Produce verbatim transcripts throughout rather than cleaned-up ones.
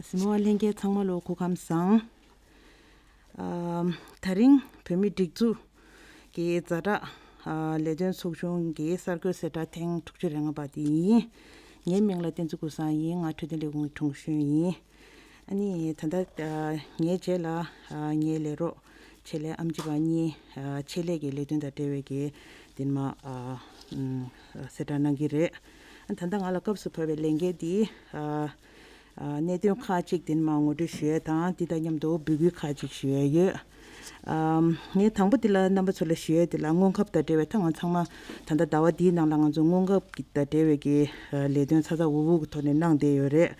གཟིགས་མོ་བ་ལྷན་རྒྱས་ཚང་མ་ལ་སྐུ་ཁམས་བཟང་། ཨ། ད་རིང་བོད་མིའི་སྒྲིག་འཛུགས་ཀྱི་ཛ་དྲག་ཨ་ལས་དོན་ཚོགས་ཆུང་གི་གསར་འགོད་གསལ་བསྒྲགས་ཐེངས་དྲུག་ཅུ་རེ་ལྔ་པ་དེ་ཡིན། ངའི་མིང་ལ་བསྟན་འཛིན་ཀུན་བཟང་ཡིན། ང་འཕྲོད་བསྟེན་ལས་ཁུངས་ཀྱི་དྲུང་གཞོན་ཡིན། ཨ་ནི་ད་ལྟ་ཨ་ངའི་རྗེས་ལ་ཨ་ངའི་ལས་རོགས་ཆེད་ལས་ཨེམ་ཆི་པ་གཉིས་ཨ་ཆེད་ལས་ཀྱི་ལས་དོན་དང་འབྲེལ་བའི་གི་དེ་མ་ཨ་ཨུམ་གསལ་བསྒྲགས་གནང་གི་རེད། ཨ་ད་ལྟ་ང་ལ་སྐབས་སུ་བབས་པའི་ལས་འགན་འདི་ཨ་ཨ་གནད་དོན་ཁག་ཅིག་དེ་མ་ངོ་སྤྲོད་ཞུ་ཡས་དང་། འདི་དང་མཉམ་དུ་འབོད་སྐུལ་ཁག་ཅིག་ཞུ་ཡས་ཡོད། ཨམ་ངས་དང་པོ་འདི་ལ་རྣམ་པ་ཚོ་ལ་ཞུ་ཡས་འདི་ལ་སྔོན་ཁབ་དང་འབྲེལ་བའི་ད་ང་ཚང་མ་ད་ལྟ་ཟླ་བ་འདིའི་ནང་ལ་ང་ཚོ་སྔོན་ཁབ་ཀྱི་དང་འབྲེལ་བའི་གི་ཨ་ལས་དོན་ཚ་ཚ་འུར་འུར་གྱི་ཐོག་ནས་གནང་བསྡད་ཡོད་རེད།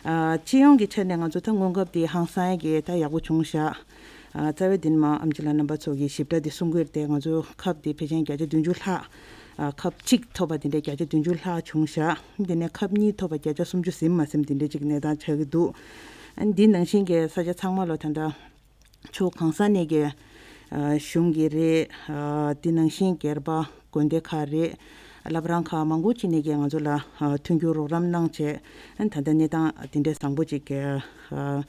ཨ་སྤྱི་ཡོངས་ཀྱི་ཆ་ནས་ང་ཚོ་ད་སྔོན་ཁབ་འདི་ཧང་སང་ཡས་ཀྱི་ད་ཡག་པོ་བྱུང་ཤག་ཨ་རྩ་བའི་འདི་མ་ཨེམ་ཆི་ལགས་རྣམ་པ་ཚོ་གི་ཞིབ་ཕྲ་འདི་གསུང་གི་རེད་དེ། ང་ཚོ་ཁབ་འདི་ཕལ་ཆེར་བརྒྱ་ཆ་བདུན་ཅུ་ལྷག་ཨ་ཁབ་གཅིག་ཐོབ་པ་དེ་འདྲའི་བརྒྱ་ཆ་བདུན་ཅུ་ལྷག་བྱུང་ཤག་དེ་ནས་ཁབ་གཉིས་ཐོབ་པ་བརྒྱ་ཆ་སུམ་ཅུ་ཟིན་མ་ཟིན་དེ་འདྲའི་ཅིག་གནས་སྟངས་ཆགས་ཀྱི་འདུག་ཨ་འདི་ནང་བཞིན་གྱི་ས་ཆ་ཚང་མ་ལ་ད་ལྟ་ཕྱོགས་གང་ས་ནས་ཀྱི་ཨ་གཞུང་གི་རེད། ཨ་དེ་ནང་བཞིན་སྒེར་པ་དགོན་སྡེ་ཁག་རེད། བླ་བྲང་ཁག་མང་པོ་ཅིག་ནས་ཀྱི་ང་ཚོ་ལ་ཨ་མཐུན་འགྱུར་རོགས་རམ་གནང་བྱས། ཨ་ད་ལྟ་གནས་སྟངས་དེ་འདྲའི་བཟང་པོ་ཅིག་གི་ཨ་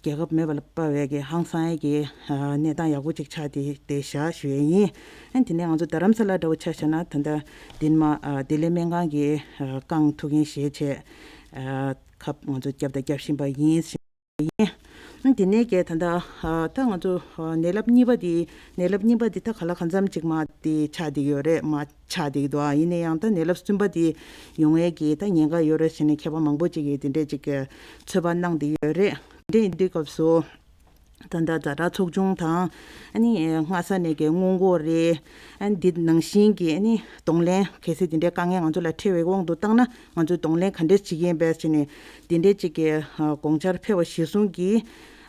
རྒྱལ་ཁབ་མེད་པ་ལ་དཔའ་བའི་གི་ཧང་སང་ཡས་ཀྱི་ཨ་གནས་སྟངས་ཡག་པོ་ཅིག་ཆགས་ཏེ་བསྡད་ཤག་ཞུ་ཡས་ཡིན། ཨ་དེ་ནས་ང་ཚོ་རྡ་རམ་ས་ལ་འདྲ་བོ་ཆ་བཞག་ན་ད་ལྟ་འདི་མ་ཨ་བདེ་ལེགས་སྨན་ཁང་གི་ཨ་རྐང་ཐུག་འགན་བཞེས་བྱས། ཨ་ཁབ་ང་ཚོ་བརྒྱབ་དང་བརྒྱབ་བཞིན་པ་ཡིན། ཡིན། དེ་ནས་ཀྱི་ད་ལྟ་ཨ་ད་ང་ཚོ་ཨ་ནད་རླབས་གཉིས་པ་འདི་ནད་རླབས་གཉིས་པ་འདི་ད་ག་ལ་གང་འཚམ་ཅིག་མ་དེ་ཆགས་བསྡད་ཡོད་རེད། མ་ཆགས་བསྡད་འདུག་ཨ་ཡིན་ན་ཡང་ད་ནད་རླབས་གསུམ་པ་འདི་ཡོང་ཡས་ཀྱི་ད་ཉེན་ཁ་ཡོད་རེད་ཟེར་ནས་མཁས་པ་མང་པོ་ཅིག་གིས་དེ་འདྲས་ཅིག་གི་ཚོད་དཔག་གནང་བསྡད་ཡོད་རེད། དེ་འདྲ་ཡིན་དུས་སྐབས་སུ་ད་ལྟ་ཛ་དྲག་ཚོགས་ཆུང་དང་། ཨ་ནི་སྔ་ས་ནས་ཀྱི་སྔོན་འགོག་རེད། ཨ་ནི་འདི་ནང་བཞིན་གྱི་ཨ་ནི་གདོང་ལེན་གལ་སྲིད་དེ་འདྲའི་དཀའ་ངལ་ང་ཚོ་ལ་འཕྲད་པའི་དབང་དུ་བཏང་ན། ང་ཚོས་གདོང་ལེན་ག་འདྲས་བྱེད་ཀྱི་ཡིན་པས་ཟེར་ནས་དེ་འདྲས་ཅིག་གི་ཨ་དགོངས་འཆར་ཕེབས་པ་གཞིར་བཟུང་གིས།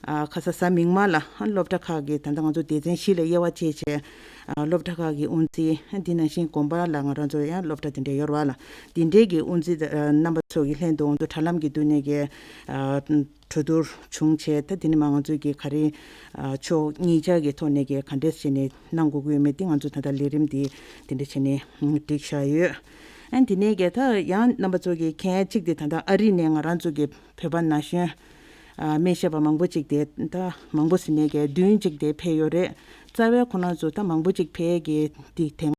ཨ་ཁ་ས་གཟའ་མིག་དམར་ལ་ཨ་སློབ་གྲྭ་ཁག་གི་ད་ལྟ་ང་ཚོ་སྡེ་ཚན་བཞི་ལ་དབྱེ་བ་ཕྱེ་བྱས། ཨ་སློབ་གྲྭ་ཁག་གི་དབུ་འཛིན། ཨ་དེ་ནང་བཞིན་དགོན་པ་ལ་ང་རང་ཚོ་ཡང་སློབ་གྲྭ་དེ་འདྲས་ཡོད་རེད་པ་ལ། དེ་འདྲས་ཀྱི་དབུ་འཛིན་ཨ་རྣམ་པ་ཚོ་གི་ལྷན་དུ་ང་ཚོ་དྲ་ལམ་གྱི་བསྡུ་ནས་ཀྱི་ཨ་གྲོས་བསྡུར་བྱུང་བྱས། ད་དེ་ནས་མ་ང་ཚོས་ཀྱི་ག་རེ་ཨ་ཕྱོགས་གཉིས་ཆ་གི་ཐོག་ནས་ཀྱི་ག་འདྲས་བྱས་ནས་གནང་དགོས་ཀྱི་ཡོད་མེད་དེ་ང་ཚོ་ད་ལྟ་ལས་རིམ་དེ་དེ་འདྲ་བྱས་ནས་བསྒྲིགས་བཞག་ཡོད། ཨ་དེ་ནས་ཀྱི་ད་ཡང་རྣམ་པ་ཚོ་གི་མཁྱེན་ཡ་གཅིག་དེ་ད་ལྟ་ཨ་རི་ནས་ང་རང་ཚོ་གི་བོད་པ་ན་གཞོན་ཨ་སྨན་ཞབས་པ་མང་པོ་ཅིག་དེ་ད་མང་པོ་ཟེར་ནས་ཀྱི་བདུན་ཅིག་དེ་ཕེབས་ཡོད་རེད། རྩ་བའི་ཁོ་རང་ཚོ་ད་མང་པོ་ཅིག་ཕེབས་ཀྱི་དེ་དེ་སྔ་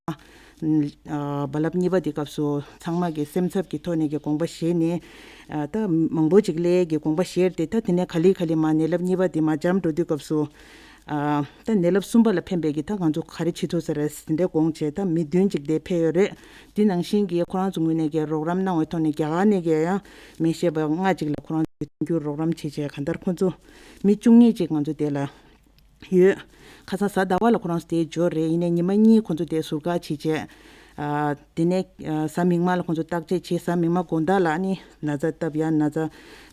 ཨ་རྦ་རླབས་གཉིས་པ་དེ་སྐབས་སུ་ཚང་མ་གི་སེམས་འཚབ་ཀྱི་ཐོག་ནས་ཀྱི་དགོངས་པ་བཞེས་ནས། ཨ་ད་མང་པོ་ཅིག་སླེབས་ཀྱི་དགོངས་པ་བཞེས་ཏེ། ད་དེ་ནས་ག་ལེ་ག་ལེ་མ་ནད་རླབས་གཉིས་པ་དེ་མ་འཇམ་འགྲོ་དུས་སྐབས་སུ། ཨ་ད་ནད་རླབས་གསུམ་པ་ལ་ཕན་པའི་གི་ད་ང་ཚོ་ག་རེ་བྱེད་ཐུབ་ས་རེད་ཟེར་དེ་འདྲའི་དགོངས་བྱས། ད་མི་བདུན་ཅིག་དེ་ཕེབས་ཡོད་རེད། དེ་ནང་བཞིན་གྱི་ཁོ་རང་ཚོ་ངོས་ནས་ཀྱི་རོགས་རམ་གནང་བའི་ཐོག་ནས་རྒྱ་གར་ནས་ཀྱི་ཡང་སྨན་ཞབས་པ་ལྔ་ཅིག་ལ་ཁོ་རང་ཚོ་མཐུན་འགྱུར་རོགས་རམ་བྱས་བྱས། གང་ལྟར་ཁོ་ཚོ་མི་བཅུ་གཉིས་ཅིག་ང་ཚོ་དེ་ལ་ཡོད། ཁ་སང་གཟའ་ཟླ་བ་ལ་ཁོ་རང་ཚོ་དེ་འབྱོར་རེད། ཡིན་ནའི་ཉི་མ་གཉིས་ཁོ་ཚོ་དེ་ཟུར་བཀག་བྱས་བྱས། ཨ་དེ་ནས་ཨ་གཟའ་མིག་དམར་ལ་ཁོ་ཚོ་བརྟག་དཔྱད་བྱས། གཟའ་མིག་དམར་དགོང་དག་ལ་ཨ་ནི་ན་ཚ་སྟབས་ཡག་ན་ཚ་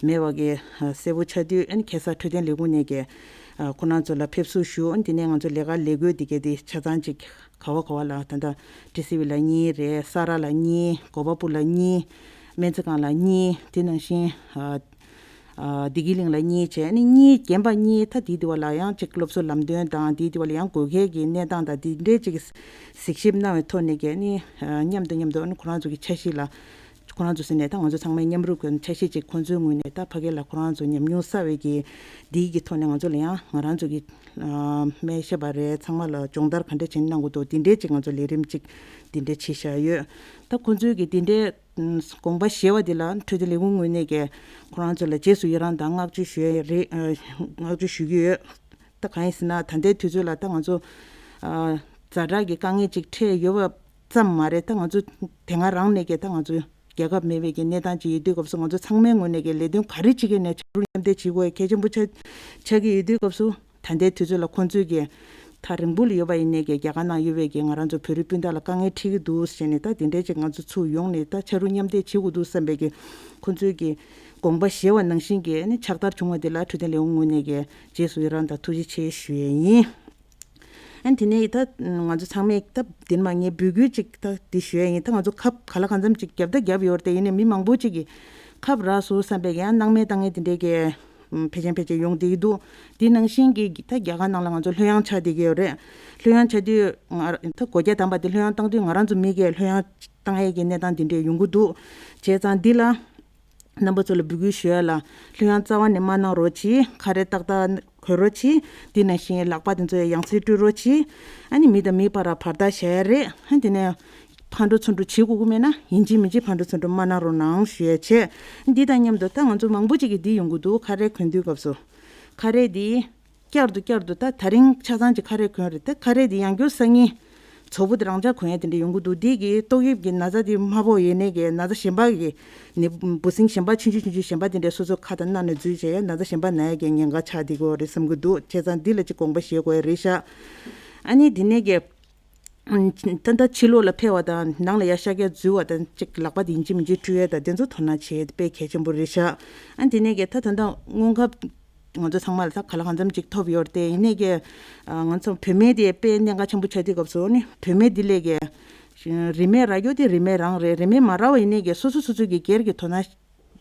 མེད་པ་གི་ཨ་གསལ་པོ་ཆགས་དུས། ཨ་ནི་ཁ་སང་འཕྲོད་བསྟེན་ལས་ཁུངས་ནས་ཀྱི་ཨ་ཁོ་རང་ཚོ་ལ་ཕེབས་བསུ་ཞུ། ཨ་ནི་དེ་ནས་ང་ཚོ་ལས་ཀ་ལས་བགོས་དེ་གའི་དེ་ཆ་ཚང་ཅིག་ག་བ་ག་བ་ལ། ད་ལྟ་ཊི་སི་ཝི་ལ་གཉིས་རེད། ས་རཱ་ལ་གཉིས། གོ་པལ་པུར་ལ་གཉིས། སྨན་རྩིས་ཁང་ལ་གཉིས། དེ་ནང་བཞིན་ཨ་ཨ་བདེ་སྐྱིད་གླིང་ལ་གཉིས་བྱས། ཨ་ནི་གཉིས་རྒན་པ་གཉིས་ད་དེའི་དུས་བ་ལ་ཡང་ཅིག་སློབ་གསོ་ལམ་སྟོན་དང་། དེའི་དུས་བ་ལ་ཡང་དགོས་གལ་གྱི་གནས་སྟངས་དང་དེ་འདྲའི་ཅིག་གཟིགས་ཞིབ་གནང་བའི་ཐོག་ནས་ཀྱི་ཨ་ནི་ཨ་མཉམ་དུ་མཉམ་དུ་ཨ་ནི་ཁོ་རང་ཚོ་གི་འཆར་གཞི་ལ། ཁོ་རང་ཚོ་ཟེར་ནས་ད་ང་ཚོ་ཚང་མས་མཉམ་རུབ་ཀྱི་འཆར་གཞི་ཅིག་ཁོང་ཚོའི་ངོས་ནས་ད་ཕ་གི་ལ་ཁོ་རང་ཚོ་ཉམས་མྱོང་བསགས་པའི་གི་དེའི་གི་ཐོག་ནས་ང་ཚོ་ལ་ཡང་ང་རང་ཚོ་གི་ཨ་སྨན་ཞབས་པ་རེད། ཚང་མ་ལ་སྦྱོང་བརྡར་ག་འདྲ་བྱས་ནས་གནང་དགོས་འདུག་དེ་འདྲའི་ཅིག་ང་ཚོ་ལས་རིམ་ཅིག་དེ་འདྲ་བྱས་བཞག་ཡོད། ད་ཁོང་ཚོའི་གི་དེ་འདྲའི་དགོངས་པ་བཞེས་པ་དེ་ལ་འཕྲོད་བསྟེན་ལས་ཁུངས་ངོས་ནས་ཀྱི་ཁོ་རང་ཚོ་ལ་རྗེས་སུ་ཡི་རང་དང་བསྔགས་བརྗོད་ཞུ་ཡ་རེད། ཨ་བསྔགས་བརྗོད་ཞུ་གི་ཡོད། ད་གང་ཡིན་ཟེར་ན་ད་ལྟའི་དུས་ཚོད་ལ་ད་ང་ཚོ་ཨ་ཛ་དྲག་གི་དཀའ་ངལ་ཅིག་འཕྲད་ཡོད་པ་ཙམ་མ་རེད། ད་ང་ཚོ་དེ་སྔ་རང་ནས་ཀྱི་ད་ང་ཚོ་རྒྱལ་ཁབ་མེད་པའི་གི་གནས་སྟངས་ཅིག་ཡོད་དུས་སྐབས་སུ། ང་ཚོ་ཚང་མའི་ངོས་ནས་ཀྱི་ལས་དོན་ག་རེ་བྱེད་ཀྱི་ནས་ཕྱག་རོགས་མཉམ་འདེགས་བྱེད་དགོས་གལ་ཆེན་པོ་ཆགས་ཆགས་ཀྱི་ཡོད་དུས་སྐབས་སུ། ད་ལྟའི་དུས་ཚོད་ལ་ཁོང་ཚོས་ཀྱི་ ཐག་རིང་པོ་ལ་ཡོད་པ་ཡིན་ནའི་གི་རྒྱ་གར་ནང་ཡོད་པའི་གི་ང་རང་ཚོ་བོད་རིགས་སྤུན་ཟླ་ལ་དཀའ་ངལ་འཕྲད་ཀྱི་འདུག་ཟེར་ནས། ད་དེ་འདྲའི་ཅིག་ང་ཚོ་ཚུར་ཡོང་ནས་ད་ཕྱག་རོགས་མཉམ་འདེགས་བྱེད་དགོས་འདུག་བསམ་པའི་གི་ཁོང་ཚོའི་གི་དགོངས་པ་བཞེས་པ་ནང་བཞིན་གི་ཨ་ནི་ཕྱག་བསྟར་བྱུང་བ་དེ་ལ་འཕྲོད་བསྟེན་ལས་ཁུངས་ངོས་ནས་གི་རྗེས་སུ་ཡི་རང་དང་ཐུགས་རྗེ་ཆེ་ཞུ་ཡས་ཡིན། ཨ་ནི་དེ་ནས་ད་ང་ཚོ་ཚང་མས་ད་དེ་ནས་མ་ངས་འབོད་སྐུལ་ཅིག་ད་འདི་ཞུ་ཡས་ཡིན། ད་ང་ཚོ་ཁབ་ག་ལ་གང་འཚམ་ཅིག་བརྒྱབ་ད་བརྒྱབ་ཡོད་རེད་དེ། ཡིན་ནའི་མི་མང་པོ་ཅིག་གིས་ཁབ་རག་སོང་བསམ་པའི་གི་ཡང་སྣང་མེད་བཏང་མཁན་དེ་འདྲའི་གི་ཕལ་ཆེར་ཕལ་ཆེར་ཡོང་བསྡད་ཀྱི་འདུག་དེ་ནང་བཞིན་གྱི་ད་རྒྱ་གར་ནང་ལ་ང་ཚོ་ལྷོད་ཡངས་ཆགས་བསྡད་ཀྱི་ཡོད་རེད། ལྷོད་ཡངས་ཆགས་དུས་ང་ད་སྒོ་རྒྱག་དམ་པ་དེ་ལྷོད་ཡངས་བཏང་དུས་ང་རང་ཚོ་མི་གིས་ལྷོད་ཡངས་བཏང་ཡས་ཀྱི་གནས་སྟངས་དེ་འདྲས་ཡོང་གི་འདུག་བྱས་ཙང་འདི་ལ་རྣམ་པ་ཚོ་ལ་འབོད་སྐུལ་ཞུ་ཡ་ལ། ལྷོད་ཡངས་རྩ་བ་ནས་མ་གནང་རོགས་གྱིས། ཁ་རས་ཏག་ཏག་གོན་རོགས་གྱིས། དེ་ནང་བཞིན་ལག་པ་དེ་ཚོ་ཡང་ཡང་སེ་བཀྲུ་རོགས་གྱིས། ཨ་ནི་མི་དང་མི་བར་བར་ཐག་བཞག་ཡ་རེད། ཨ་དེ་ནས་ཕར་འགྲོ་ཚུར་འགྲོ་བྱེད་དགོས་ཀྱི་མེད་ན་ཡིན་གཅིག་མིན་གཅིག་ཕར་འགྲོ་ཚུར་འགྲོ་མ་གནང་རོགས་གནང་ཞུ་ཡ་བྱས། འདི་དང་མཉམ་དུ་ད་ང་ཚོ་མང་པོ་ཅིག་གིས་འདི་ཡོང་གི་འདུག་ཁ་རས་གོན་དུས་སྐབས་སུ། ཁ་རས་འདི་བསྐྱར་དུ་བསྐྱར་དུ་ད་ད་རིང་ཆ་ཚང་ཅིག་ཁ་རས་གོན་རེད། ད་ཁ་རས་འདི་ཡང་བསྐྱར་སང་ཉིན་བཙོག་པོ་དེ་རང་འཇགས་གོན་ཡ་དེ་འདྲ་ཡོང་གི་འདུག་འདི་གིས་ཏོག་དབྱིབས་ཀྱི་ན་ཚ་དེ་མ་ཕོག་ཡས་ནས་ཀྱི་ན་ཚ་གཞན་པ་གི་ནི་འབུ་སྲིན་གཞན་པ་ཆུང་ཆུང་ཆུང་ཆུང་གཞན་པ་དེ་འདྲ་སོ་སོ་ཁ་དང་སྣ་ནས་འཛུལ་བྱས་ན་ཚ་གཞན་པ་ན་ཡ་གི་ཉེན་ཁ་ཆགས་བསྡད་ཀྱི་ཡོད་རེད་བསམ་གྱི་འདུག་བྱས་ཙང་འདི་ལ་ཅིག་དགོངས་པ་བཞེས་དགོས་ཡ་རེད་ཤག་ཨ་ནི་དེ་ནས་ཀྱི་ད་ལྟ་ཕྱི་ལོགས་ལ་ཕེབས་པ་དང་ནང་ལ་ཡ་ཤར་རྒྱག་འཛུལ་བ་དང་ཅིག་ལག་པ་དེ་ཡིན་གཅིག་མིན་གཅིག་བཀྲུ་ཡ་དང་དེ་ཚོ་དོ་སྣང་བྱེད་དཔེ་གལ་ཆེན་པོ་རེད་ཤག་ཨ་ནི་དེ་ནས་ཀྱི་ད་ད་ལྟ་སྔོན་ཁབ་ང་ཚོ་ཚང་མ་ལ་ད་ག་ལ་གང་འཚམ་ཅིག་ཐོབ་ཡོད་རེད་དེ། ཡིན་ནའི་ཀྱི་ང་ཚོ་བོད་སྨན་དེ་དཔེ་གནད་འགག་ཆེན་པོ་ཆགས་དུས་སྐབས་སུ་ནི་བོད་སྨན་འདི་ལས་ཀྱི་རིན་མེད་རག་རྒྱུ་དེ་རིན་མེད་རང་རེད། རིན་མེད་མ་རག་པ་ཡིན་ནའི་ཀྱི་སོ་སོ་སོ་སོ་གི་སྒེར་གྱི་དོ་སྣང་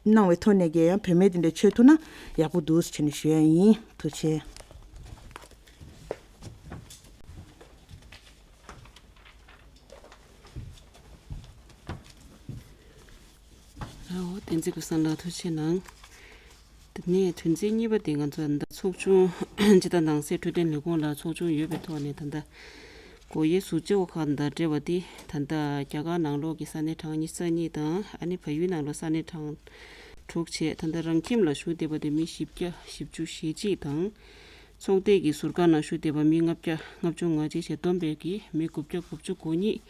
གནང་བའི་ཐོག་ནས་ཀྱི་ཡང་བོད་སྨན་དེ་འདྲ་མཆོད་ཐུབ་ན་ཡག་པོ་འདུག་ཟེར་ནས་ཞུ་ཡ་ཡིན། ཐུགས་རྗེ་ཆེ། ཨོ་བསྟན་འཛིན་ཀུན་བཟང་ལགས་ཐུགས་རྗེ་གནང་། དེ་ནས་དོན་ཚན་གཉིས་པ་དེ་ང་ཚོ་ད་ཚོགས་ཆུང་སྤྱི་ཟླ་ནང་གསེས་འཕྲོད་བསྟེན་ལས་ཁུངས་ལ་ཚོགས་ཆུང་ཡོད་པའི་ཐོག་ནས་ད་ལྟ་སྒོ་དབྱེ་ཟུར་བཅད་ཁག་དང་འབྲེལ་བ་དེ་ད་ལྟ་རྒྱ་གར་ནང་ལོགས་ཀྱི་ས་གནས་གྲངས་ཉི་ཤུ་རྩ་གཉིས་དང་ཨ་ནི་བལ་ཡུལ་ནང་ལོགས་ས་གནས་གྲངས་དྲུག་བྱས། ད་ལྟ་རང་ཁྱིམ་ལ་བཞུགས་བསྡད་པ་དེ་མི་བཞི་བརྒྱ་བཞི་བཅུ་ཞེ་གཅིག་དང་། ཚོགས་སྡེ་གི་ཟུར་ཁང་ནང་བཞུགས་བསྡད་པ་མི་ལྔ་བརྒྱ་ལྔ་བཅུ་ང་གཅིག་བྱས། བསྡོམས་པས་ཀྱི་མི་དགུ་བརྒྱ་དགུ་བཅུ་གོ་གཉིས།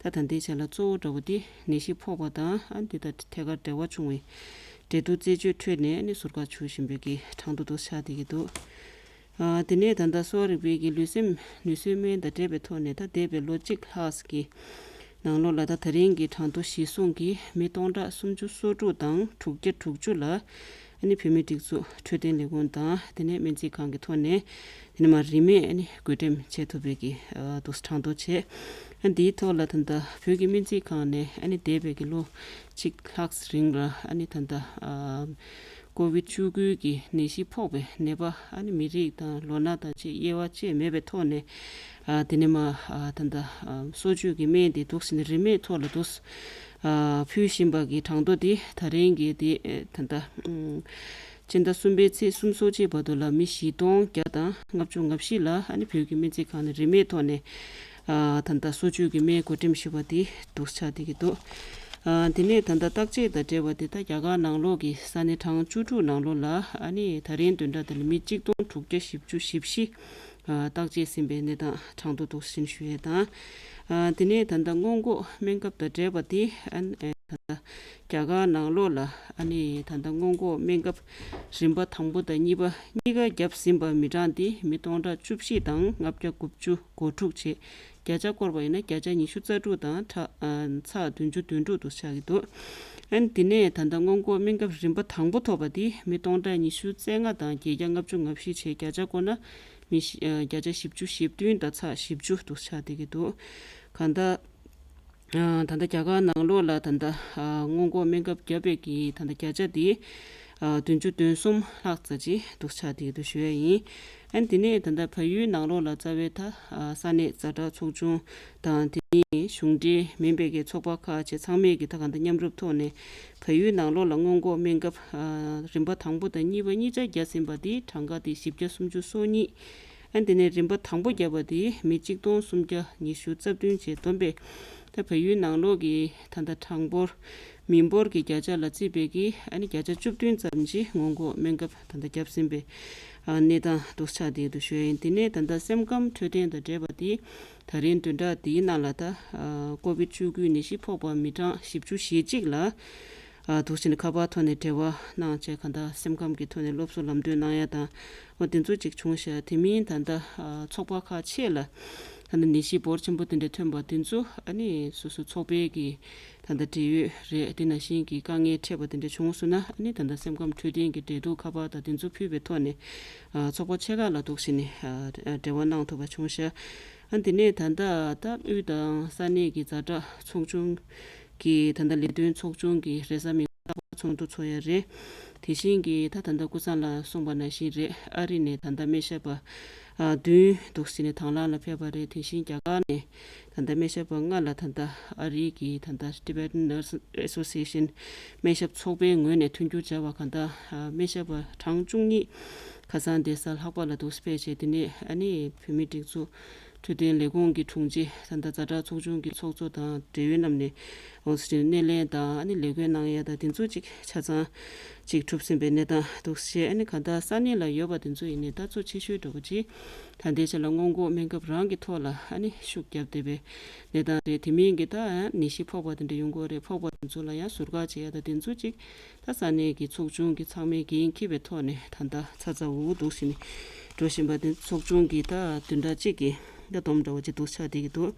ད་ད་ལྟའི་ཆ་ལ་གཙོ་བོ་འདྲ་བོ་དེ་ནད་གཞི་ཕོག་པ་དང་ཨ་འདི་དང་ཐད་ཀར་འབྲེལ་བ་བྱུང་བའི་འབྲེལ་གཏུག་རྩད་གཅོད་འཕྲོད་ནས་ནི་ཟུར་བཀག་བྱུང་བཞིན་པའི་གི་གྲངས་ཐོ་དེ་ཆགས་བསྡད་ཀྱི་འདུག་ཨ་དེ་ནས་ད་ལྟ་གསོ་བ་རིག་པའི་གི་ལུས་སེམས་ནུས་གསོའི་སྨན་དང་འབྲེལ་བའི་ཐོག་ནས་ད་འདས་པའི་ལོ་གཅིག་ལྷག་གི་ནང་ལོགས་ལ་ད་ད་རིང་གི་གྲངས་ཐོ་གཞིར་བཟུང་གིས་མི་སྟོང་ཕྲག་སུམ་ཅུ་སོ་དྲུག་དང་དྲུག་བརྒྱ་དྲུག་ཅུ་ལ་ཨ་ནི་བོད་མིའི་སྒྲིག་འཛུགས་འཕྲོད་བསྟེན་ལས་ཁུངས་དང་དེ་ནས་སྨན་རྩིས་ཁང་གི་ཐོག་ནས་དེ་ནས་མར་རིན་མེད་ཨ་ནི་བགོ་འགྲེམས་བྱེད་ཐུབ་པའི་གི་ཨ་འདུག་གྲངས་ཐོ་བྱས། ཨ་འདིའི་ཐོག་ལ་ད་ལྟ་བོད་ཀྱི་སྨན་རྩིས་ཁང་ནས་ཨ་ནི་འདས་པའི་གི་ལོ་གཅིག་ལྷག་རིང་ལ་ཨ་ནི་ད་ལྟ་ཨ་ཀོ་ཝིད་བཅུ་དགུ་གི་ནད་གཞི་ཕོག་པའི་ནད་པ་ཨ་ནི་མི་རིགས་དང་ལོ་ན་དང་བཅས་དབྱེ་བ་བཅས་མེད་པའི་ཐོག་ནས་ཨ་དེ་ནས་མར་ཨ་ད་ལྟ་ཨ་གསོ་བཅོས་ཀྱི་སྨན་དེ་འདུག་སེ་ནས་རིན་མེད་ཐོག་ལ་འདུག་སེ་ཨ་ཕུལ་བཞིན་པ་གི་གྲངས་ཐོ་དེ་ད་རིང་གི་དེ་ཨེ་ད་ལྟ་ཨམ་སྤྱི་ཟླ་གསུམ་པའི་ཚེས་སུམ་ཅུ་སོ་གཅིག་བར་དུ་ལ་མི་བཞི་སྟོང་བརྒྱ་དང་ལྔ་བཅུ་ང་བཞི་ལ་ཨ་ནི་བོད་ཀྱི་སྨན་རྩིས་ཁང་ནས་རིན་མེད་ཐོག་ནས་ཨ་ད་ལྟ་གསོ་བཅོས་ཀྱི་སྨན་བགོ་འགྲེམས་ཞུས་པ་དེ་འདུག་སེ་ཆགས་བསྡད་ཀྱི་འདུག་ཨ་དེ་ནས་ད་ལྟ་བརྟག་དཔྱད་དང་འབྲེལ་བ་དེ་ད་རྒྱ་གར་ནང་ལོགས་ཀྱི་ས་གནས་གྲངས་བཅུ་དྲུག་ནང་ལོགས་ལ་ཨ་ནི་ད་རིང་བདུན་ཕྲག་དེ་ལ་མི་གཅིག་སྟོང་དྲུག་བརྒྱ་བཞི་བཅུ་ཞེ་བཞི་ཨ་བརྟག་དཔྱད་ཟིན་པའི་གནས་སྟངས་གྲངས་ཐོ་འདུག་སེ་ཞུ་ཡས་དང་། ཨ་དེ་ནས་ད་ལྟ་སྔོན་འགོག་སྨན་ཁབ་དང་འབྲེལ་བ་དེ་ཨ་ནི་ད་ལྟ་རྒྱ་གར་ནང་ལོགས་ལ་ཨ་ནི་ད་ལྟ་སྔོན་འགོག་སྨན་ཁབ་རིམ་པ་དང་པོ་དང་གཉིས་པ་གཉིས་ཀ་བརྒྱབ་ཟིན་པ་མི་གྲངས་དེ་མི་སྟོང་ཕྲག་བཅུ་བཞི་དང་ལྔ་བརྒྱ་དགུ་བཅུ་གོ་དྲུག་བྱས། བརྒྱ་ཆ་བསྐོར་བ་ཡིན་ན་བརྒྱ་ཆ་ཉི་ཤུ་རྩ་དྲུག་དང་ཕྲ་ཨ་ཚེག་བདུན་ཅུ་དོན་དྲུག་དུ་ཆགས་ཀྱི་འདུག་ཨ་ནི་དེ་ནས་ད་ལྟ་སྔོན་འགོག་སྨན་ཁབ་རིམ་པ་དང་པོ་ཐོབ་པ་དེ་མི་སྟོང་ཕྲག་ཉི་ཤུ་རྩ་ལྔ་དང་བརྒྱད་བརྒྱ་ལྔ་བཅུ་ང་བཞི་བྱས། བརྒྱ་ཆ་བསྐོར་ན་མི་བཞི་ཨ་བརྒྱ་ཆ་བཞི་བཅུ་ཞེ་བདུན་དང་ཚེག་བཞི་བཅུ་དུ་ཆགས་བསྡད་ཀྱི་འདུག་གང་ལྟར། ཨ་ད་ལྟ་རྒྱ་གར་ནང་ལོགས་ལ་ད་ལྟ་ཨ་སྔོན་འགོག་སྨན་ཁབ་བརྒྱབ་པའི་གི་ད་ལྟ་བརྒྱ་ཆ་དེ་ཨ་བདུན་ཅུ་དོན་གསུམ་ལྷག་ཙམ་ཅིག་འདུག་ཆགས་བསྡད་ཀྱི་འདུག་ཞུ་ཡ་ཡིན། ཨ་ནི་དེ་ནས་ད་ལྟ་བལ་ཡུལ་ནང་ལོགས་ལ་རྩ་བའི་ད་ཨ་ས་གནས་ཛ་དྲག་ཚོགས་ཆུང་དང་དེ་ནས་གཞུང་འབྲེལ་མིན་པའི་གི་ཚོགས་པ་ཁག་བཅས་ཚང་མས་གི་ད་གང་ལྟར་མཉམ་རུབ་ཐོག་ནས་བལ་ཡུལ་ནང་ལོགས་ལ་སྔོན་འགོག་སྨན་ཁབ་ཨ་རིམ་པ་དང་པོ་དང་གཉིས་པ་གཉིས་ཆ་བརྒྱབ་ཟིན་པ་དེ་གྲངས་ཀ་དེ་བཞི་བརྒྱ་སུམ་ཅུ་སོ་གཉིས། ཨ་དེ་ནས་རིམ་པ་དང་པོ་བརྒྱབ་པ་དེ་མི་གཅིག་སྟོང་སུམ་བརྒྱ་ཉི་ཤུ་རྩ་བདུན་བྱས། བསྡོམས་པས་ད་བལ་ཡུལ་ནང་ལོགས་ཀྱི་ད་ལྟ་གྲངས་འབོར་མི་འབོར་གྱི་བརྒྱ་ཆ་ལ་བརྩིས་པའི་གི་ཨ་ནི་བརྒྱ་ཆ་བཅུ་བདུན་ཙམ་ཅིག་སྔོན་འགོག་སྨན་ཁབ་ད་ལྟ་བརྒྱབ་ཟིན་པའི་ཨ་གནས་སྟངས་འདུག་ཆགས་བསྡད་འདུག་ཞུ་ཡ་ཡིན། དེ་ནས་ད་ལྟ་སེམས་ཁམས་འཕྲོད་བསྟེན་དང་འབྲེལ་བ་དེ་ད་རིང་བདུན་ཕྲག་འདིའི་ནང་ལ་ད་ཨ་ཀོ་ཝིད་བཅུ་དགུ་ནད་གཞི་ཕོག་པ་མི་གྲངས་བཞི་བཅུ་ཞེ་གཅིག་ལ། ཨ་འདུག་བྱས་ནས་ཁ་པར་ཐོག་ནས་འབྲེལ་བ་གནང་བྱས་གང་ལྟར་སེམས་ཁམས་ཀྱི་ཐོག་ནས་སློབ་གསོ་ལམ་སྟོན་གནང་ཡ་དང་འོ་དེ་ཚོ་ཅིག་བྱུང་ཤག་དེ་མིན་ད་ལྟ་ཨ་ཚོགས་པ་ཁག་ཆེ་ལ་ད་ལྟ་ནད་གཞི་འབོར་ཆེན་པོ་དེ་འདྲ་ཐོན་པ་དེ་ཚོ་ཨ་ནི་སོ་སོ་ཚོགས་པའི་གི་ད་ལྟ་འབྲེལ་ཡོད་རེད། དེ་ནང་བཞིན་གྱི་དཀའ་ངལ་འཕྲད་པ་དེ་འདྲ་བྱུང་སོང་ན་ཨ་ནི་ད་ལྟ་སེམས་ཁམས་འཕྲོད་བསྟེན་གྱི་འབྲེལ་གཏུག་ཁ་པར་དང་དེ་ཚོ་ཕུལ་བའི་ཐོག་ནས་ཨ་ཚོགས་པ་ཆེ་ཁག་ལ་འདུག་བྱས་ནས་ཨ་འབྲེལ་བ་གནང་ཐུབ་པ་བྱུང་ཤག་ཨ་དེ་ནས་ད་ལྟ་ད་དབུས་དང་ས་གནས་ཀྱི་ཛ་དྲག་ཚོགས་ཆུང་གི་ད་ལྟ་ལས་དོན་ཚོགས་ཆུང་གི་རེས་གཟའ་མིག་དམར་ཚོགས་འདུ་ཚོགས་ཡ་རེད། དེ་བཞིན་གྱི་ད་ད་ལྟ་ཀུན་བཟང་ལགས་གསུངས་པ་ནང་བཞིན་རེད། ཨ་རི་ནས་ད་ལྟ་སྨན་ཞབས་པ་ཨ་བདུན་འདུག་ཟེར་ནས་དང་བླངས་ལ་ཕེབས་པ་རེད། དེ་བཞིན་རྒྱ་གར་ནས་ད་ལྟ་སྨན་ཞབས་པ་ལྔ་ལ་ད་ལྟ་ཨ་རིའི་གི་ད་ལྟ་Tibetan Nurse Association སྨན་ཞབས་ཚོགས་པའི་ངོས་ནས་མཐུན་འགྱུར་བྱ་བ་གང་ལྟར་ཨ་སྨན་ཞབས་པ་གྲངས་བཅུ་གཉིས་ཁ་སང་བསྡད་ས་ལྷག་པ་ལ་འདུག་ཕེབས་བྱས། དེ་ནས་ཨ་ནི་བོད་མིའི་སྒྲིག་འཛུགས་འཕྲོད་བསྟེན་ལས་ཁུངས་ཀྱི་དྲུང་ཆེ་ད་ལྟ་ཛ་དྲག་ཚོགས་ཆུང་གི་ཚོགས་གཙོ་དང་འབྲེལ་ཡོད་རྣམས་ནས་འོང་ཟེར་སྣེ་ལེན་དང་ཨ་ནི་ལས་བགོས་གནང་ཡ་དང་དེ་ཚོ་ཅིག་ཆ་ཚང་ཅིག་གྲུབ་ཟིན་པའི་གནས་སྟངས་འདུག་བྱས། ཨ་ནི་གང་ལྟར་ས་གནས་ལ་ཡོད་པ་དེ་ཚོ་ཡིན་ནའི་ད་གཙོ་ཆེ་ཤོས་འདྲ་པོ་ཅིག་ད་ལྟའི་ཆ་ལ་སྔོན་འགོག་སྨན་ཁབ་རང་གི་ཐོག་ལ་ཨ་ནི་ཤུགས་བརྒྱབ་བསྡད་པའི་གནས་སྟངས་རེད། དེ་མིན་གྱི་ད་ནད་གཞི་ཕོག་པ་དེ་འདྲ་ཡོང་གི་ཡོད་རེད། ཕོག་པ་དེ་ཚོ་ལ་ཡང་ཟུར་བཀག་བྱེད་ཡ་ད་དེ་ཚོ་ཅིག་ད་ས་གནས་ཀྱི་ཚོགས་ཆུང་གི་ཚང་མས་འགན་འཁྱེར་བའི་ཐོག་ནས་ད་ལྟ་ཚ་ཚ་འུར་འུར་འདུག་བྱས་ནས་འགྲོ་བཞིན་པ་དེ་ཚོགས་ཆུང་གི་ད་བདུན་ཕྲག་གཅིག་གི་ད་སྡོམ་འདྲ་བོ་ཅིག་འདུག་ཆགས་བསྡད་ཀྱི་འདུག་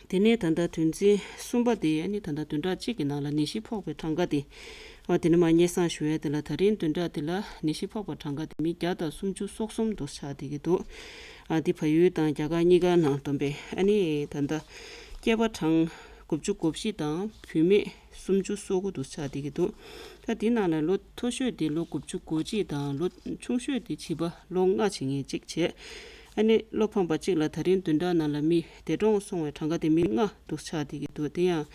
དེ་ནས་ད་ལྟ་དོན་ཚན་གསུམ་པ་དེ་ཨ་ནི་ད་ལྟ་བདུན་ཕྲག་གཅིག་གི་ནང་ལ་ནད་གཞི་ཕོག་པའི་གྲངས་ཀ་དེ་ཨ་དེ་ནས་མར་སྙན་སེང་ཞུ་ཡ་དེ་ལ་ད་རིང་བདུན་ཕྲག་དེ་ལ་ནད་གཞི་ཕོག་པའི་གྲངས་ཀ་དེ་མི་བརྒྱ་དང་སུམ་ཅུ་སོ་གསུམ་འདུག་ཆགས་བསྡད་ཀྱི་འདུག་ཨ་དེ་བལ་ཡུལ་དང་རྒྱ་གར་གཉིས་ཀ་ནང་བསྡོམས་པས་ཨ་ནི་ད་ལྟ་སྐྱེས་པ་གྲངས་དགུ་བཅུ་གོ་བཞི་དང་བུད་མེད་སུམ་ཅུ་སོ་དགུ་འདུག་ཆགས་བསྡད་ཀྱི་འདུག་ད་དེའི་ནང་ལ་ལོ་མཐོ་ཤོས་དེ་ལོ་དགུ་བཅུ་གོ་གཅིག་དང་ལོ་ཆུང་ཤོས་དེ་བྱིས་པ་ལོ་ལྔ་བྱེད་མཁན་གཅིག་བྱས། ཨ་ནི་བློ་ཕམ་པ་གཅིག་ལ་ད་རིང་བདུན་ཕྲག་ནང་ལ་མི་འདས་གྲོངས་སོང་བའི་གྲངས་ཀ་དེ་མི་ལྔ་འདུག་ཆགས་བསྡད་ཀྱི་འདུག་དེ་ཡང་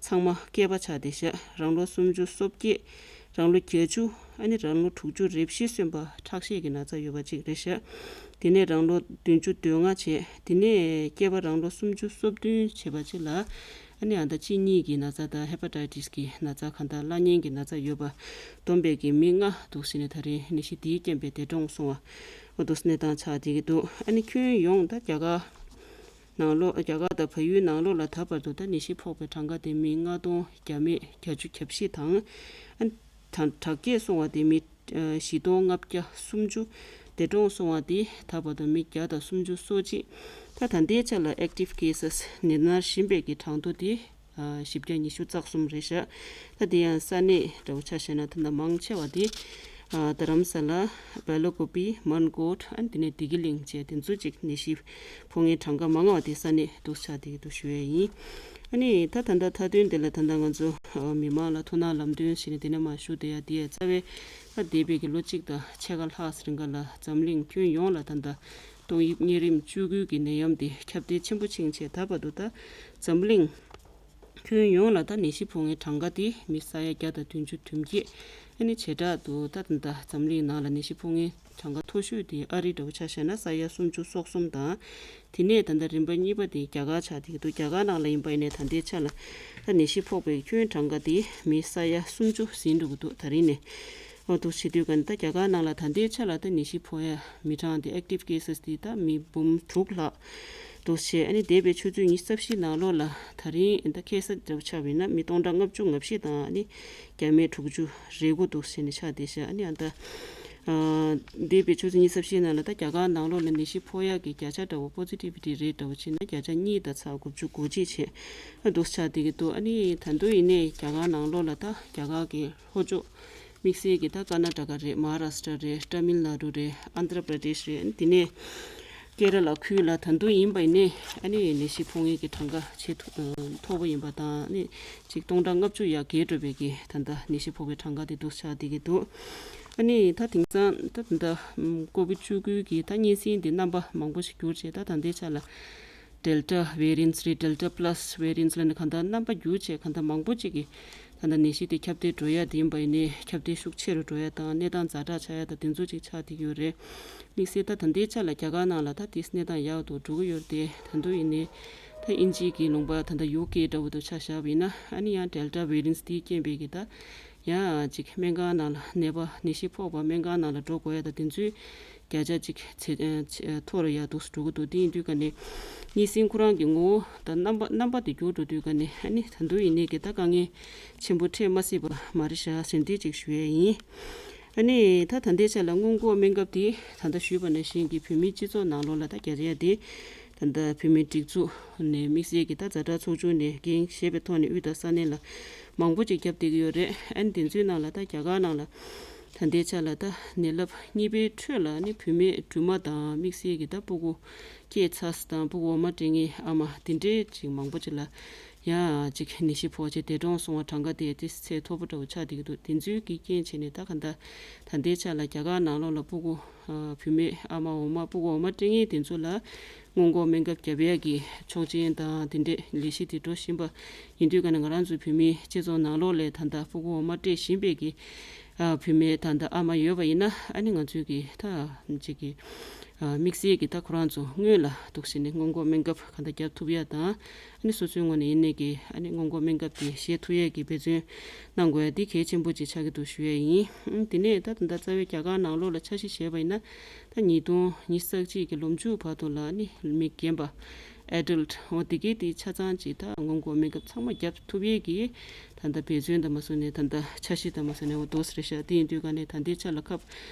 ཚང་མ་སྐྱེས་པ་ཆགས་བསྡད་ཤག་རང་ལོ་སུམ་ཅུ་སོ་བརྒྱད། རང་ལོ་བརྒྱད་ཅུ། ཨ་ནི་རང་ལོ་དྲུག་ཅུ་རེ་བཞི་སོན་པ་ཁྲག་ཤེད་ཀྱི་ན་ཚ་ཡོད་པ་གཅིག་རེད་ཤག་དེ་ནས་རང་ལོ་བདུན་ཅུ་དོན་ལྔ་བྱས། དེ་ནས་སྐྱེས་པ་རང་ལོ་སུམ་ཅུ་སོ་བདུན་བྱས་པ་གཅིག་ལ་ཨ་ནི་ཨ་ད་གཅིན་སྙི་གི་ན་ཚ་དང་ཧེ་པ་ཊའི་ཊི་སི་གི་ན་ཚ་གང་ལྟར་བླ་གཉན་གྱི་ན་ཚ་ཡོད་པ་བསྡོམས་པས་ཀྱི་མི་ལྔ་འདུག་ཟེར་ནས་ད་རིང་ནད་གཞི་འདིའི་རྐྱེན་པས་འདས་གྲོངས་སོང་བ་འོ་འདུག་གནས་སྟངས་ཆགས་བསྡད་ཀྱི་འདུག་ཨ་ནི་ཁྱོན་ཡོངས་ད་རྒྱ་གར་ནང་ལོགས་རྒྱ་གར་དང་བལ་ཡུལ་ནང་ལོགས་ལ་ད་བར་དུ་ད་ནད་གཞི་ཕོག་པའི་གྲངས་ཀ་དེ་མི་ལྔ་སྟོང་བརྒྱ་མེད་བརྒྱད་ཅུ་གྱ་བཞི་དང་ཨ་ནི་ད་དྲག་སྐྱེད་སོང་བ་དེ་མི་བཞི་སྟོང་ལྔ་བརྒྱ་སུམ་ཅུ། འདས་གྲོངས་སོང་བ་དེ་ད་བར་དུ་མི་བརྒྱ་དང་སུམ་ཅུ་སོ་གཅིག་ད་ད་ལྟའི་ཆ་ལ་ཨེག་ཊིབ་ཁེ་སི་ནད་མནར་བཞིན་པའི་གི་གྲངས་ཐོ་དེ་ཨ་བཞི་བརྒྱ་ཉི་ཤུ་རྩ་གསུམ་རེད་ཤག་ད་དེ་ཡང་ས་གནས་འདྲ་བོ་ཆ་བཞག་ན་ད་ལྟ་མང་ཆེ་བ་དེ་ཨ་རྡ་རམ་ས་ལ། སྦེལ་ཀོབ། མན་གོཊ། ཨ་ནི་དེ་ནས་བདེ་སྐྱིད་གླིང་བཅས་དེ་ཚོ་གཅིག་ནད་གཞི་ཕོག་མཁན་གྲངས་ཀ་མང་བ་དེ་ས་གནས་འདུག་ཆགས་བསྡད་ཀྱི་འདུག་ཞུ་ཡས་ཡིན། ཨ་ནི་ད་ད་ལྟ་མཐའ་དོན་དེ་ལ་ད་ལྟ་ང་ཚོ་ཨ་མི་མང་ལ་ཐུགས་སྣང་ལམ་སྟོན་བྱས་ནས་དེ་ནས་མར་ཞུ་བསྡད་ཡ་དེ་ཡ་རྩ་བའི་ད་འདས་པའི་གི་ལོ་གཅིག་དང་ཕྱེད་ཀ་ལྷག་རིང་ག་ལ་འཛམ་གླིང་ཁྱོན་ཡོངས་ལ་ད་ལྟ་ཏོག་དབྱིབས་གཉན་རིམས་བཅུ་དགུ་གི་ནད་ཡམས་དེ་ཁྱབ་གདལ་ཆེན་པོ་ཕྱིན་བྱས་ད་བར་དུ་ད་འཛམ་གླིང་ཁྱོན་ཡོངས་ལ་ད་ནད་གཞི་ཕོག་མཁན་གྲངས་ཀ་དེ་མི་ས་ཡ་བརྒྱ་དང་བདུན་ཅུ་དོན་བརྒྱད། ཨ་ནི་བྱེ་བྲག་ཏུ་ད་ད་འཛམ་གླིང་ནང་ལ་ནད་གཞི་ཕོག་མཁན་གྲངས་ཀ་མཐོ་ཤོས་དེ་ཨ་རི་འདྲ་བོ་ཆ་བཞག་ན་ས་ཡ་སུམ་ཅུ་སོ་གསུམ་དང་། དེ་ནས་ད་ལྟ་རིམ་པ་གཉིས་པ་དེ་རྒྱ་གར་ཆགས་བསྡད་ཀྱི་འདུག་རྒྱ་གར་ནང་ལ་ཡིན་པ་ཡིན་ནའི་ད་ལྟའི་ཆ་ལ་ད་ནད་གཞི་ཕོག་པའི་ཁྱོན་གྲངས་ཀ་དེ་མི་ས་ཡ་སུམ་ཅུ་ཟིན་འགྲོ་གི་འདུག་ད་རིང་ནས། འོ་འདུག་བྱེད་དུས་ཀ་ནི་ད་རྒྱ་གར་ནང་ལ་ད་ལྟའི་ཆ་ལ་ད་ནད་གཞི་ཕོག་ཡ་མི་གྲངས་དེ་ཨེག་ཊིབ་ཁེ་སི་དེ་ད་མི་འབུམ་དྲུག་ལྷག་འདུག་བྱས། ཨ་ནི་འདས་པའི་ཆུ་ཚོད་ཉི་ཤུ་རྩ་བཞི་ནང་ལོགས་ལ་ད་རིང་ད་ཁ་སང་འདྲ་བོ་ཆགས་པ་ཡིན་ན་མི་སྟོང་ཕྲག་ལྔ་བཅུ་ང་བཞི་དང་ཨ་ནི་བརྒྱ་མེད་དྲུག་ཅུ་རེ་དགུ་འདུག་བྱས་ནས་ཆགས་བསྡད་ཤག་ཨ་ནི་ཨ་ད་ཨ་འདས་པའི་ཆུ་ཚོད་ཉི་ཤུ་རྩ་བཞི་ནང་ལ་ད་རྒྱ་གར་ནང་ལོགས་ལ་ནད་གཞི་ཕོག་ཡག་གི་བརྒྱ་ཆ་འདྲ་བོ་པོ་སི་ཊི་བི་ཊི་རེ་ཊི་འདྲ་བོ་བྱས་ན་བརྒྱ་ཆ་གཉིས་དང་ཚེག་དགུ་བཅུ་གོ་གཅིག་བྱས་ཨ་འདུག་ཆགས་བསྡད་ཀྱི་འདུག་ཨ་ནི་ད་དུང་ཡིན་ནའི་རྒྱ་གར་ནང་ལོགས་ལ་ད་རྒྱ་གར་གྱི་ལྷོ་ཕྱོགས་དམིགས་བསལ་གྱི་ད་ཀར་ན་ཊ་ཀ་རེད། མ་ཧཱ་རཱ་ཤི་ཏྲ་རེད། ཏ་མིལ་ནཱ་ཌུ་རེད། ཨན་དྷྲ་པྲ་དེཤ་རེད། ཨ་ནི་དེ་ནས་ཀེ་ར་ལ་ཁུལ་ལ་ད་དུང་ཡིན་པ་ཡིན་ནའི་ཨ་ནི་ནད་གཞི་ཕོག་མཁན་གྱི་གྲངས་ཀ་ཆེས་མཐོ་མཐོ་པོ་ཡིན་པ་དང་ཨ་ནི་ཅིག་སྟོང་ཕྲག་ལྔ་བཅུ་ཡར་བརྒལ་འགྲོ་བའི་གི་ད་ལྟ་ནད་གཞི་ཕོག་པའི་གྲངས་ཀ་དེ་འདུག་ཆགས་བསྡད་ཀྱི་འདུག་ཨ་ནི་ད་དེང་སང་ད་ད་ལྟ་ཀོ་བིཌ་བཅུ་དགུ་གི་ད་གཉན་སྲིན་དེ་རྣམ་པ་མང་པོ་ཞིག་འགྱུར་བྱས་ད་ད་ལྟའི་ཆ་ལ་ཌེལ་ཊ་ཝེ་རི་ཡན་སི་རེད། ཌེལ་ཊ་པ་ལ་སི་ཝེ་རི་ཡན་སི་ལ་ནི་གང་ལྟར་རྣམ་པ་འགྱུར་བྱས་གང་ལྟར་མང་པོ་ཅིག་གིས་ད་ལྟ་ནད་གཞི་དེ་ཁྱབ་གདལ་འགྲོ་ཡ་དེ་ཡིན་པ་ཡིན་ནའི་ཁྱབ་གདལ་ཤུགས་ཆེ་རུ་འགྲོ་ཡ་དང་གནས་སྟངས་ཛ་དྲག་ཆགས་ཡ་དང་དེ་ཚོ་ཅིག་ཆགས་བསྡད་ཡོད་རེད། དམིགས་བསལ་ད་ད་ལྟའི་ཆ་ལ་རྒྱ་གར་ནང་ལ་ད་དེ་གནས་སྟངས་ཡག་ཏུ་འགྲོ་གི་ཡོད་རེད་དེ། ད་དུང་ཡིན་ནའི་ད་དབྱིན་ཇིའི་གི་ལུང་པ་ད་ལྟ་ཡུ་ཀེ་འདྲ་བོ་དུ་ཆ་བཞག་པ་ཡིན་ན་ཨ་ནི་ཡང་ཌེལ་ཊ་ཝེ་རི་ཡན་སི་དེའི་རྐྱེན་པས་གི་ད་ཡང་ཅིག་སྨན་ཁང་ནང་ལ་ནད་པ་ནད་གཞི་ཕོག་པ་སྨན་ཁང་ནང་ལ་འགྲོ་དགོས་ཡ་ད་དེ་ཚོའི་ བརྒྱ་ཆ་གཅིག་ཚེ་ཨ་ཚེ་ཨ་མཐོ་རུ་ཡར་འདུག་སེ་འགྲོ་གི་འདུག་དེ་ཡིན་དུས་ཀ་ནས་གཉིས་སྲིང་ཁོ་རང་གི་ངོ་བོ་དང་རྣམ་པ་རྣམ་པ་དེ་འགྱུར་འགྲོ་དུས་ཀ་ནས་ཨ་ནི་ད་དུང་ཡིན་ནའི་གི་ད་དཀའ་ངལ་ཆེན་པོ་འཕྲད་མ་སྲིད་པ་མ་རེད་ཤག་ཟེར་འདི་གཅིག་ཞུ་ཡས་ཡིན། ཨ་ནི་ད་ད་ལྟའི་ཆ་ལ་སྔོན་འགོག་སྨན་ཁབ་དེ་ད་ལྟ་ཞུས་པ་ནང་བཞིན་གྱི་བོད་མིའི་སྤྱི་ཚོགས་ནང་ལོགས་ལ་ད་རྒྱ་རིགས་དེ་ད་ལྟ་བོད་མིའི་སྒྲིག་འཛུགས་ནས་དམིགས་བསལ་གྱི་ད་ཛ་དྲག་ཚོགས་ཆུང་ནས་འགན་བཞེས་པའི་ཐོག་ནས་དབུས་དང་ས་གནས་ལ་མང་པོ་ཅིག་བརྒྱབ་བསྡད་ཀྱི་ཡོད་རེད། ཨ་ནི་དེ་ཚོའི་ནང་ལ་ད་རྒྱ་གར་ནང་ལ་ད་ལྟའི་ཆ་ལ་ད་ནད་རླབས་གཉིས་པའི་ཁྲོད་ལ་ནི་བུད་མེད་སྦྲུམ་མ་དང་དམིགས་བསལ་གྱི་ད་སྤུ་གུ་སྐྱེས་ཚར་དང་སྤུ་གུ་འོ་མ་སྤྲད་མཁན་ཨ་མ་དེ་འདྲའི་ཅིག་མང་པོ་ཅིག་ལ་ཡང་ཅིག་ནད་གཞི་ཕོག་བྱས་འདས་གྲོངས་སོང་བ་གྲངས་ཀ་དེ་ཏོག་ཙམ་ཚད་མཐོ་པོ་འདྲ་བོ་ཆགས་བསྡད་ཀྱི་འདུག་དེ་ཚོའི་གི་རྐྱེན་བྱས་ནས་ད་ག་ད་ད་ལྟའི་ཆ་ལ་རྒྱ་གར་ནང་ལོགས་ལ་སྤུ་གུ་ཨ་བུད་མེད་ཨ་མ་འོ་མ་སྤུ་གུ་འོ་མ་སྤྲད་མཁན་དེ་ཚོ་ལ་སྔོན་འགོག་སྨན་ཁབ་བརྒྱབ་ཡས་ཀྱི་ཆོག་མཆན་དང་དེ་འདྲས་ལས་གཞི་དེ་འགྲོ་བཞིན་པ་ཡིན་དུས་ཀ་ནས་ང་རང་ཚོའི་བོད་མིའི་སྤྱི་ཚོགས་ནང་ལོགས་ལ་ད་ལྟ་སྤུ་གུ་འོ་མ་སྤྲད་བཞིན་པའི་གི་ཨ་བུད་མེད་ད་ལྟ་ཨ་མ་ཡོད་པ་ཡིན་ན་ཨ་ནི་ང་ཚོའི་གི་ད་ཅིག་གི་ཨ་དམིགས་བསལ་གྱི་ད་ཁོ་རང་ཚོ་སྔོན་ལ་འདུག་སེ་ནས་སྔོན་འགོག་སྨན་ཁབ་གང་ལྟར་བརྒྱབ་ཐུབ་ཡ་དང་། ཨ་ནི་སོ་སོའི་ངོས་ནས་ཡིན་ནའི་གི་ཨ་ནི་སྔོན་འགོག་སྨན་ཁབ་དེ་བཞེས་ཐུབ་ཡས་ཀྱི་འབད་བརྩོན་གནང་དགོས་ཡ་དེ་གལ་ཆེན་པོ་ཅིག་ཆགས་ཀྱི་འདུག་ཞུ་ཡས་ཡིན། ཨ་དེ་ནས་ད་ད་ལྟ་རྩ་བའི་རྒྱ་གར་ནང་ལོགས་ལ་འཆར་གཞི་བྱས་པ་ཡིན་ན་ད་ཉིས་སྟོང་ཉི་ཤུ་རྩ་གཅིག་གི་ལོ་མཇུག་བར་དུ་ལ་ཨ་ནི་མི་རྒན་པ་adult འོ་དེ་གའི་དེ་ཆ་ཚང་ཅིག་ད་སྔོན་འགོག་སྨན་ཁབ་ཚང་མ་བརྒྱབ་ཐུབ་ཡས་ཀྱི་ད་ལྟ་འབད་བརྩོན་དང་མ་སོང་ནས་ད་ལྟ་འཆར་གཞི་དང་མ་སོང་ནས་འོ་དོ་ཟེར་ཤག་དེ་ཡིན་དུས་ག་ནས་ད་ལྟའི་ཆ་ལ་ཁབ་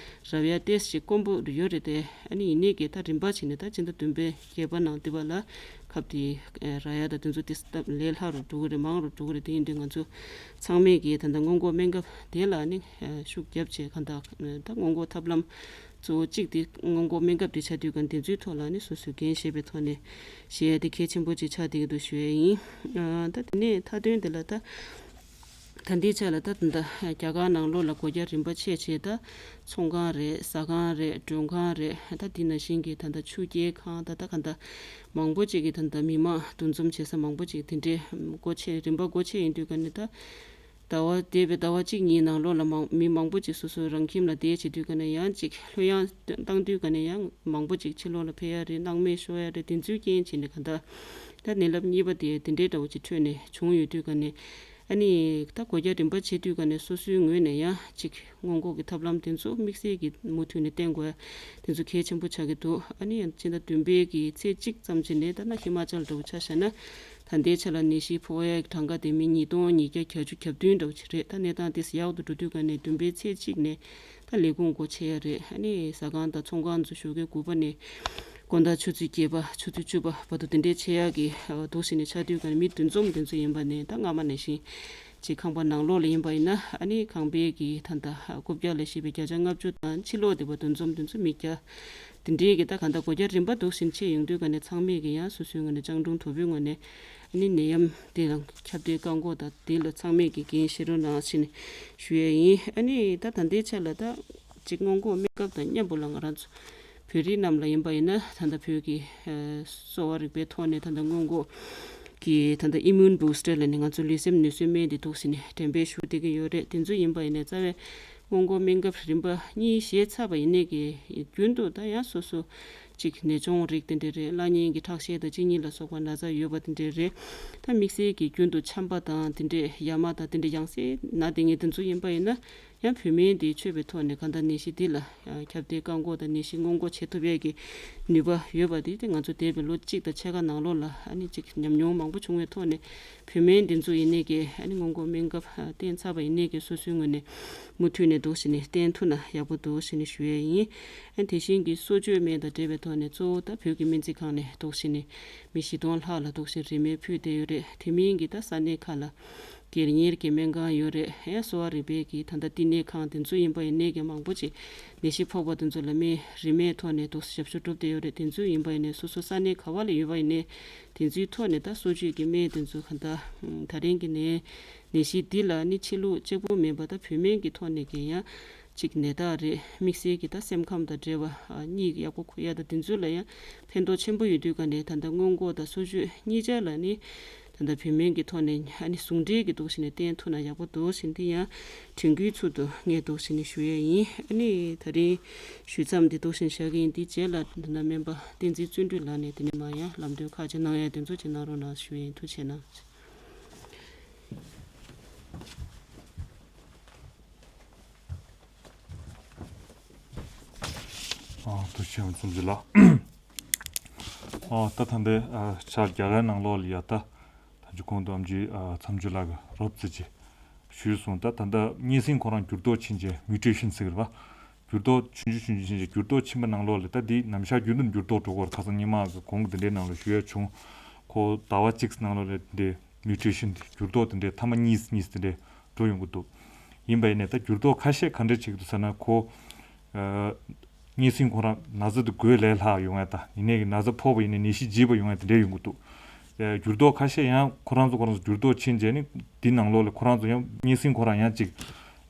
རག་ཡ་ཏོག་ཙམ་ཅིག་དཀོན་པོ་ཡོད་རེད་དེ། ཨ་ནི་ཡིན་ནའི་གི་ད་རིམ་པ་བྱས་ནས་ད་ཕྱི་ཟླ་བདུན་པའི་བརྒྱད་པ་ནང་དེ་བ་ལ་ཁབ་དེ་རག་ཡ་ད་དེ་ཚོ་ཏོག་ཙམ་ལས་སླ་རུ་འགྲོ་གི་རེད། མང་རུ་འགྲོ་གི་རེད། དེ་ཡིན་དུས་ང་ཚོ་ཚང་མས་གི་ད་ལྟ་སྔོན་འགོག་སྨན་ཁབ་དེ་ལ་ནི་ཤུགས་བརྒྱབ་བྱས་གང་ལྟར་ད་སྔོན་འགོག་ཐབས་ལམ་གཙོ་བོ་གཅིག་དེ་སྔོན་འགོག་སྨན་ཁབ་དེ་ཆགས་དུས་ག་དེ་ཚོའི་ཐོག་ལ་ནི་སོ་སོས་འགན་བཞེས་པའི་ཐོག་ནས་བཞེས་ཡ་དེ་གལ་ཆེན་པོ་ཅིག་ཆགས་བསྡད་ཀྱི་འདུག་ཞུ་ཡ་ཡིན། ཨ་ད་དེ་ནས་མཐའ་དོན་དེ་ལ་ད། ད་ལྟའི་ཆ་ལ་ད་ད་རྒྱ་གར་ནང་ལོགས་ལ་སྒོ་རྒྱག་རིམ་པ་ཆད་བྱས། ད་ཚོང་ཁང་རེད། ཟ་ཁང་རེད། མགྲོན་ཁང་རེད། ད་དེ་ནང་བཞིན་གྱི་ད་ད་ཆུ་སྐྱེལ་ཁང་ད་ད་ག་ད་མང་པོ་ཅིག་གི་ད་ད་མི་མང་འདུ་འཛོམས་བྱེད་ས་མང་པོ་ཅིག་དེ་འདྲའི་སྒོ་ཕྱེ་རིམ་པ་སྒོ་ཕྱེ་ཡིན་དུས་ག་ནས་ད་ཟླ་བ་འདས་པའི་ཟླ་བ་གཅིག་གཉིས་ནང་ལོགས་ལ་མང་མི་མང་པོ་ཅིག་སོ་སོའི་རང་ཁྱིམ་ལ་བསྡད་བྱེད་དུས་ག་ནས་ཡང་ཅིག་ལྷོད་ཡངས་བཏང་དུས་ག་ནས་ཡང་མང་པོ་ཅིག་ཕྱི་ལོགས་ལ་ཕེབས་ཡ་རེད། སྣང་མེད་ཤོར་ཡ་རེད། དེ་ཚོའི་རྐྱེན་བྱས་ནས་ག་ད་ད་ནད་རླབས་གཉིས་པ་དེ་དེ་འདྲའི་འདྲ་བོ་ཅིག་འཕྲོས་ནས་བྱུང་ཡོད་དུས་ག་ནས། ཨ་ནི་ད་སྒོ་རྒྱག་རིམ་པ་བྱེད་དུས་ག་ནས་སོ་སོའི་ངོས་ནས་ཡང་ཅིག་སྔོན་འགོག་གི་ཐབས་ལམ་དེ་ཚོ་དམིགས་བསལ་གྱི་མུ་མཐུད་ནས་བསྟེན་དགོས་དེ་ཚོ་གལ་ཆེན་པོ་ཆགས་ཀྱི་འདུག་ཨ་ནི་ཡང་ཕྱི་ཟླ་བདུན་པའི་གི་ཚེས་གཅིག་ཙམ་ཅིག་ནས་ད་ན་ཧི་མ་ཅལ་འདྲ་བོ་ཆ་བཞག་ན་ད་ལྟའི་ཆ་ལ་ནད་གཞི་ཕོག་ཡའི་གྲངས་ཀ་དེ་མི་ཉིས་སྟོང་ཉིས་བརྒྱ་གྱ་བཅུ་གྱ་བདུན་འདྲ་བོ་ཅིག་རེད། ད་གནས་སྟངས་དེ་ཡག་ཏུ་འགྲོ་དུས་ག་ནས་བདུན་པའི་ཚེས་གཅིག་ནས་ད་ལས་ཁུངས་སྒོ་ཕྱེ་ཡ་རེད། ཨ་ནི་ཟ་ཁང་དང་ཚོང་ཁང་ཚོ་ཞོགས་ཀའི་དགུ་པ་ནས། དགོང་དག་ཆུ་ཚོད་བརྒྱད་པ་ཆུ་ཚོད་བཅུ་པ་བར་དུ་དེ་འདྲའི་ཆེ་ཡག་གི་འདུག་ཟེར་ནས་ཆགས་དུས་ག་ནས་མི་འདུ་འཛོམས་དེ་ཚོ་ཡིན་པ་ནས་ད་སྔ་མ་ནང་བཞིན་ཅིག་ཁང་པ་ནང་ལོགས་ལ་ཡིན་པ་ཡིན་ན་ཨ་ནི་ཁང་པའི་གི་ད་ལྟ་རྐུབ་བཀྱག་ལ་བཤད་པའི་བརྒྱ་ཆ་ལྔ་བཅུ་དང་ཕྱི་ལོགས་དེ་བ་འདུ་འཛོམས་དེ་ཚོ་མི་བརྒྱ་དེ་འདྲའི་གི་ད་ག་ད་སྒོ་རྒྱག་རིམ་པ་འདུག་ཟེར་ནས་ཆེ་ཡོང་དུས་ག་ནས་ཚང་མས་གི་ཡང་སོ་སོའི་ངོས་ནས་སྤྱང་གྲུང་དོ་པོའི་ངོས་ནས་ཨ་ནི་ནད་ཡམས་དེ་ལ་ཁྱབ་གདལ་བཀག་འགོག་དང་དེ་ལ་ཚང་མས་གི་འགན་བཞེས་རོགས་གནང་ཟེར་ནས་ཞུ་ཡས་ཡིན། ཨ་ནི་ད་ད་ལྟའི་ཆ་ལ་ད། གཅིག་སྔོན་འགོག་སྨན་ཁབ་དང་མཉམ་པོ་ལ་ང་རང་ཚོ་བོད་རིགས་རྣམས་ལ་ཡིན་པ་ཡིན་ན་ད་ལྟ་བོད་ཀྱི་ཨ་གསོ་བ་རིག་པའི་ཐོག་ནས་ད་ལྟ་སྔོན་འགོག་གི་ད་ལྟ་ཨི་མུན་བུ་སི་ཊར་ལབ་ནས་ང་ཚོ་ལུས་སེམས་ནུས་གསོའི་སྨན་དེ་འདུག་ཟེར་ནས་འགྲེམས་སྤེལ་ཞུ་བསྡད་ཀྱི་ཡོད་རེད། དེ་ཚོ་ཡིན་པ་ཡིན་ནའི་རྩ་བའི་སྔོན་འགོག་སྨན་ཁབ་རིམ་པ་གཉིས་བཞེས་ཚར་བ་ཡིན་ནའི་གི་རྒྱུན་དུ་ད་ཡང་སོ་སོ་གཅིག་ནད་གཅོང་རིགས་དེ་འདྲ་རེད། བླ་གཉན་གྱི་ཁྲག་ཤེད་དང་གཅིན་སྙི་ལ་སོགས་པ་ན་ཚ་ཡོད་པ་དེ་འདྲ་རེད། ད་དམིགས་བསལ་གྱི་རྒྱུན་དུ་ཆམ་པ་དང་དེ་འདྲས་ཡ་མ་དང་དེ་འདྲས་ཡང་སེ་ན་དེ་ངས་དེ་ཚོ་ཡིན་པ་ཡིན་ན། ཡང་བོད་སྨན་འདི་མཆོད་པའི་ཐོག་ནས་གང་ལྟར་ནད་གཞི་འདི་ལ་ཁྱབ་གདལ་བཀག་འགོག་དང་ནད་གཞི་སྔོན་འགོག་བྱེད་ཐུབ་ཡས་ཀྱི་ནུས་པ་ཡོད་པ་འདི་དེ་ང་ཚོ་འདས་པའི་ལོ་གཅིག་དང་ཕྱེད་ཀ་ནང་ལོགས་ལ་ཨ་ནི་ཅིག་ཉམས་མྱོང་མང་པོ་བྱུང་བའི་ཐོག་ནས་བོད་སྨན་འདི་ཚོ་ཡིན་ནའི་ཀྱི་ཨ་ནི་སྔོན་འགོག་སྨན་ཁབ་བསྟེན་ཚར་བ་ཡིན་ནའི་ཀྱི་སོ་སོའི་ངོས་ནས་མུ་མཐུད་ནས་འདུག་བྱས་ནས་བསྟེན་ཐུབ་ན་ཡག་པོ་འདུག་བྱས་ནས་ཞུ་ཡས་ཡིན། ཨ་ནི་དེ་བཞིན་གྱི་གསོ་བཅོས་སྨན་དང་འབྲེལ་བའི་ཐོག་ནས་གཙོ་བོ་ད་བོད་ཀྱི་སྨན་རྩིས་ཁང་ནས་འདུག་བྱས་ནས་མི་བཞི་སྟོང་ལྷག་ལ་འདུག་བྱས་རིན་མེད་ཕུལ་བསྡད་ཡོད་རེད། དེ་མིན་གྱི་ད་ས་གནས་ཁག་ལ། སྒེར་གཉེར་གྱི་སྨན་ཁང་ཡོད་རེད། ཡང་གསོ་བ་རིག་པའི་གི་ད་ལྟ་བསྟི་གནས་ཁང་དེ་ཚོ་ཡིན་པ་ཡིན་ནའི་གི་མང་པོ་ཅིག་ནད་གཞི་ཕོག་པ་དེ་ཚོ་ལ་སྨན་རིན་མེད་ཐོག་ནས་འདུག་ཞབས་ཞུ་སྒྲུབ་བསྡད་ཡོད་རེད། དེ་ཚོ་ཡིན་པ་ཡིན་ནའི་སོ་སོ་ས་གནས་ག་བ་ལ་ཡོད་པ་ཡིན་ནའི་དེ་ཚོའི་ཐོག་ནས་ད་གསོ་བཅོས་ཀྱི་སྨན་དེ་ཚོ་ག་ད་ད་རིང་གི་ནད་ནད་གཞི་འདི་ལ་ནི་ཕྱི་ལུགས་གཅིག་པུ་མིན་པ་ད་བོད་སྨན་གྱི་ཐོག་ནས་ཀྱི་ཡང་ཅིག་ནད་རྟགས་རེད། དམིགས་བསལ་གྱི་ད་སེམས་ཁམས་དང་འབྲེལ་བ་གཉིད་ཡག་པོ་ཁུག་ཡ་ད་དེ་ཚོ་ལ་ཡང་ཕན་ཐོགས་ཆེན་པོ་ཡོད་དུས་ག་ནས་ད་ལྟ་སྔོན་འགོག་དང་གསོ་བཅོས་གཉིས་ཆ་ལ་ནི། ད་ལྟ་བོད་སྨན་གྱི་ཐོག་ནས་ཨ་ནི་ཟུང་འབྲེལ་གྱི་འདུག་བྱས་ནས་བསྟེན་ཐུབ་ན་ཡག་པོ་འདུག་བྱས་འདི་ཡང་དྲན་སྐུལ་ཚུལ་དུ་ངས་འདུག་བྱས་ནས་ཞུ་ཡས་ཡིན། ཨ་ནི་ད་རིང་ཞུ་མཚམས་འདི་འདུག་བྱས་བཞག་གི་ཡིན། འདི་རྗེས་ལ་ད་ལྟ་སྨན་པ་བསྟན་འཛིན་བརྩོན་འགྲུས་ལགས་ནས་དེ་ནས་མར་ཡང་ལམ་སྟོན་ཁག་ཅིག་གནང་ཡས་དེ་ཚོ་ཅིག་གནང་རོགས་གནང་ཞུ་ཡས་ཡིན། ཐུགས་རྗེ་གནང་། ཨ། ཐུགས་རྗེ་ཆེ་བསམ་ཚུལ་ལ། ཨ། ད་ད་ལྟའི་ཨ་ཆར་རྒྱ་གར་ནང་ལོགས་ལ་ཡ་ད་ད་ཅི་གོང་དུ་ཨམ་ཆི་ཨ་མཚམས་སྦྱོར་ལགས་ཀྱིས་རོབ་ཙམ་ཅིག་ཞུས་སོང་། ད་ད་ལྟ་གཉན་སྲིན་ཁོ་རང་འགྱུར་ལྡོག་ཕྱིན་རྗེས་མིའུ་ཊེ་ཤན་ཟེར་གི་རེད་པ། འགྱུར་ལྡོག་ཆུང་ཆུང་ཆུང་ཆུང་ཕྱིན་རྗེས། འགྱུར་ལྡོག་ཕྱིན་པ་ནང་ལོགས་ལ་ད་འདི་ནམ་ཞག་རྒྱུན་དུ་འགྱུར་ལྡོག་འགྲོ་གི་ཡོད་རེད། ཁ་སང་སྔོན་མ་གི་གོང་གི་འདི་འདྲའི་ནང་ལ་ཞུ་ཡ་བྱུང་། ཁོ་ཟླ་བ་གཅིག་ནང་ལོགས་ལ་འདི་མིའུ་ཊེ་ཤན་འགྱུར་ལྡོག་དེ་འདྲའི་ཐེངས་མ་གཉིས་གཉིས་དེ་འདྲའི་འགྲོ་ཡོང་གི་འདུག་ཡིན་པ་ཡིན་ནའི་ད་འགྱུར་ལྡོག་ཁ་ཤས་ག་འདྲ་བྱེད་ཀྱི་འདུག་ཟེར་ན། ཁོ་ཨ་གཉན་སྲིན་ཁོ་རང་ན་ཚ་དེ་འགོས་ལས་ལྷག་ཡོང་ཡ་དང་། ཡིན་ནའི་གི་ན་ཚ་ཕོག་པ་ཡིན་ནའི་ནད་གཞི་ལྗིད་པ་ཡོང་ཡ་དེ་འདྲ་ཡོང་གི་འདུག་ཨ་འགྱུར་ལྡོག་ཁ་ཤས་ཡང་ཁོ་རང་ཚོ་ཁོ་རང་ཚོ་འགྱུར་ལྡོག་ཕྱིན་རྗེས་ནི་འདི་ནང་ལོགས་ལ་ཁོ་རང་ཚོ་ཡང་གཉན་སྲིན་ཁོ་རང་ཡང་ཅིག་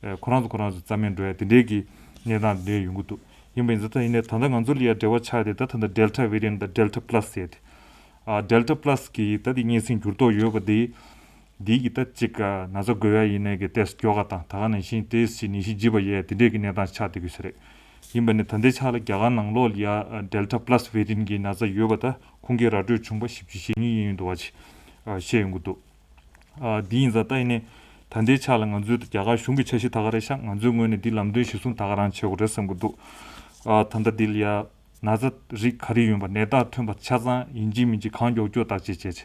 ཨ་ཁོ་རང་ཚོ་ཁོ་རང་ཚོ་རྩ་མེད་འགྲོ་ཡ་དེ་འདྲའི་གི་གནས་སྟངས་དེ་འདྲ་ཡོང་གི་འདུག་ཡིན་པ་ཡིན་ཙང་ད་ཡིན་ནའི་ད་ལྟ་ང་ཚོ་ལ་ཡ་འབྲེལ་བ་ཆགས་ཏེ་ད་ད་ལྟ་Delta variant དང་Delta plus ཟེར་ཏེ། ཨ་Delta plus གི་ད་དེ་གཉན་སྲིན་འགྱུར་ལྡོག་ཡོད་པ་དེ། འདི་གི་ད་ཅིག་ཨ་ན་ཚ་འགོས་ཡ་ཡིན་ནའི་གི་ཏོག་ཙམ་མགྱོགས་པ་དང་། ད་ག་ནང་བཞིན་ཏོག་ཙམ་ནད་གཞི་ལྗིད་པ་ཡོད་དེ་འདྲའི་གི་གནས་སྟངས་ཆགས་བསྡད་ཀྱི་ཡོད་ས་རེད། ཡིན་པ་ནི་ད་ལྟའི་ཆ་ལ་རྒྱ་གར་ནང་ལོགས་ལ་ཡ་Delta plus variant གི་ན་ཚ་ཡོད་པ་ད་ཁུངས་སྐྱེལ་ར་སྤྲོད་བྱུང་པ་བཞི་བཅུ་ཞེ་གཉིས་ཡིན་འདུག་པ་ཅིག་ཨ་བཤད་ཡོང་གི་འདུག་ཨ་འདི་ཡིན་ཙང་ད་ཡིན་ནའི་ད་ལྟའི་ཆ་ལ་ང་ཚོའི་རྒྱ་གར་གཞུང་གི་འཆར་གཞི་ད་ག་རེད་ཤག་ང་ཚོའི་ངོས་ནས་འདི་ལམ་སྟོན་གཞིར་བཟུང་ད་ག་རང་བྱེད་དགོས་རེད་བསམ་གྱི་འདུག་ཨ་ད་ལྟ་འདི་ལ་ཡ་ན་ཚ་རིགས་ག་རེ་ཡོད་པ། ནད་རྟགས་ཐོན་པ་ཆ་ཚང་ཡིན་གཅིག་མིན་གཅིག་གང་མགྱོགས་མགྱོགས་བརྟག་དཔྱད་བྱས་བྱས།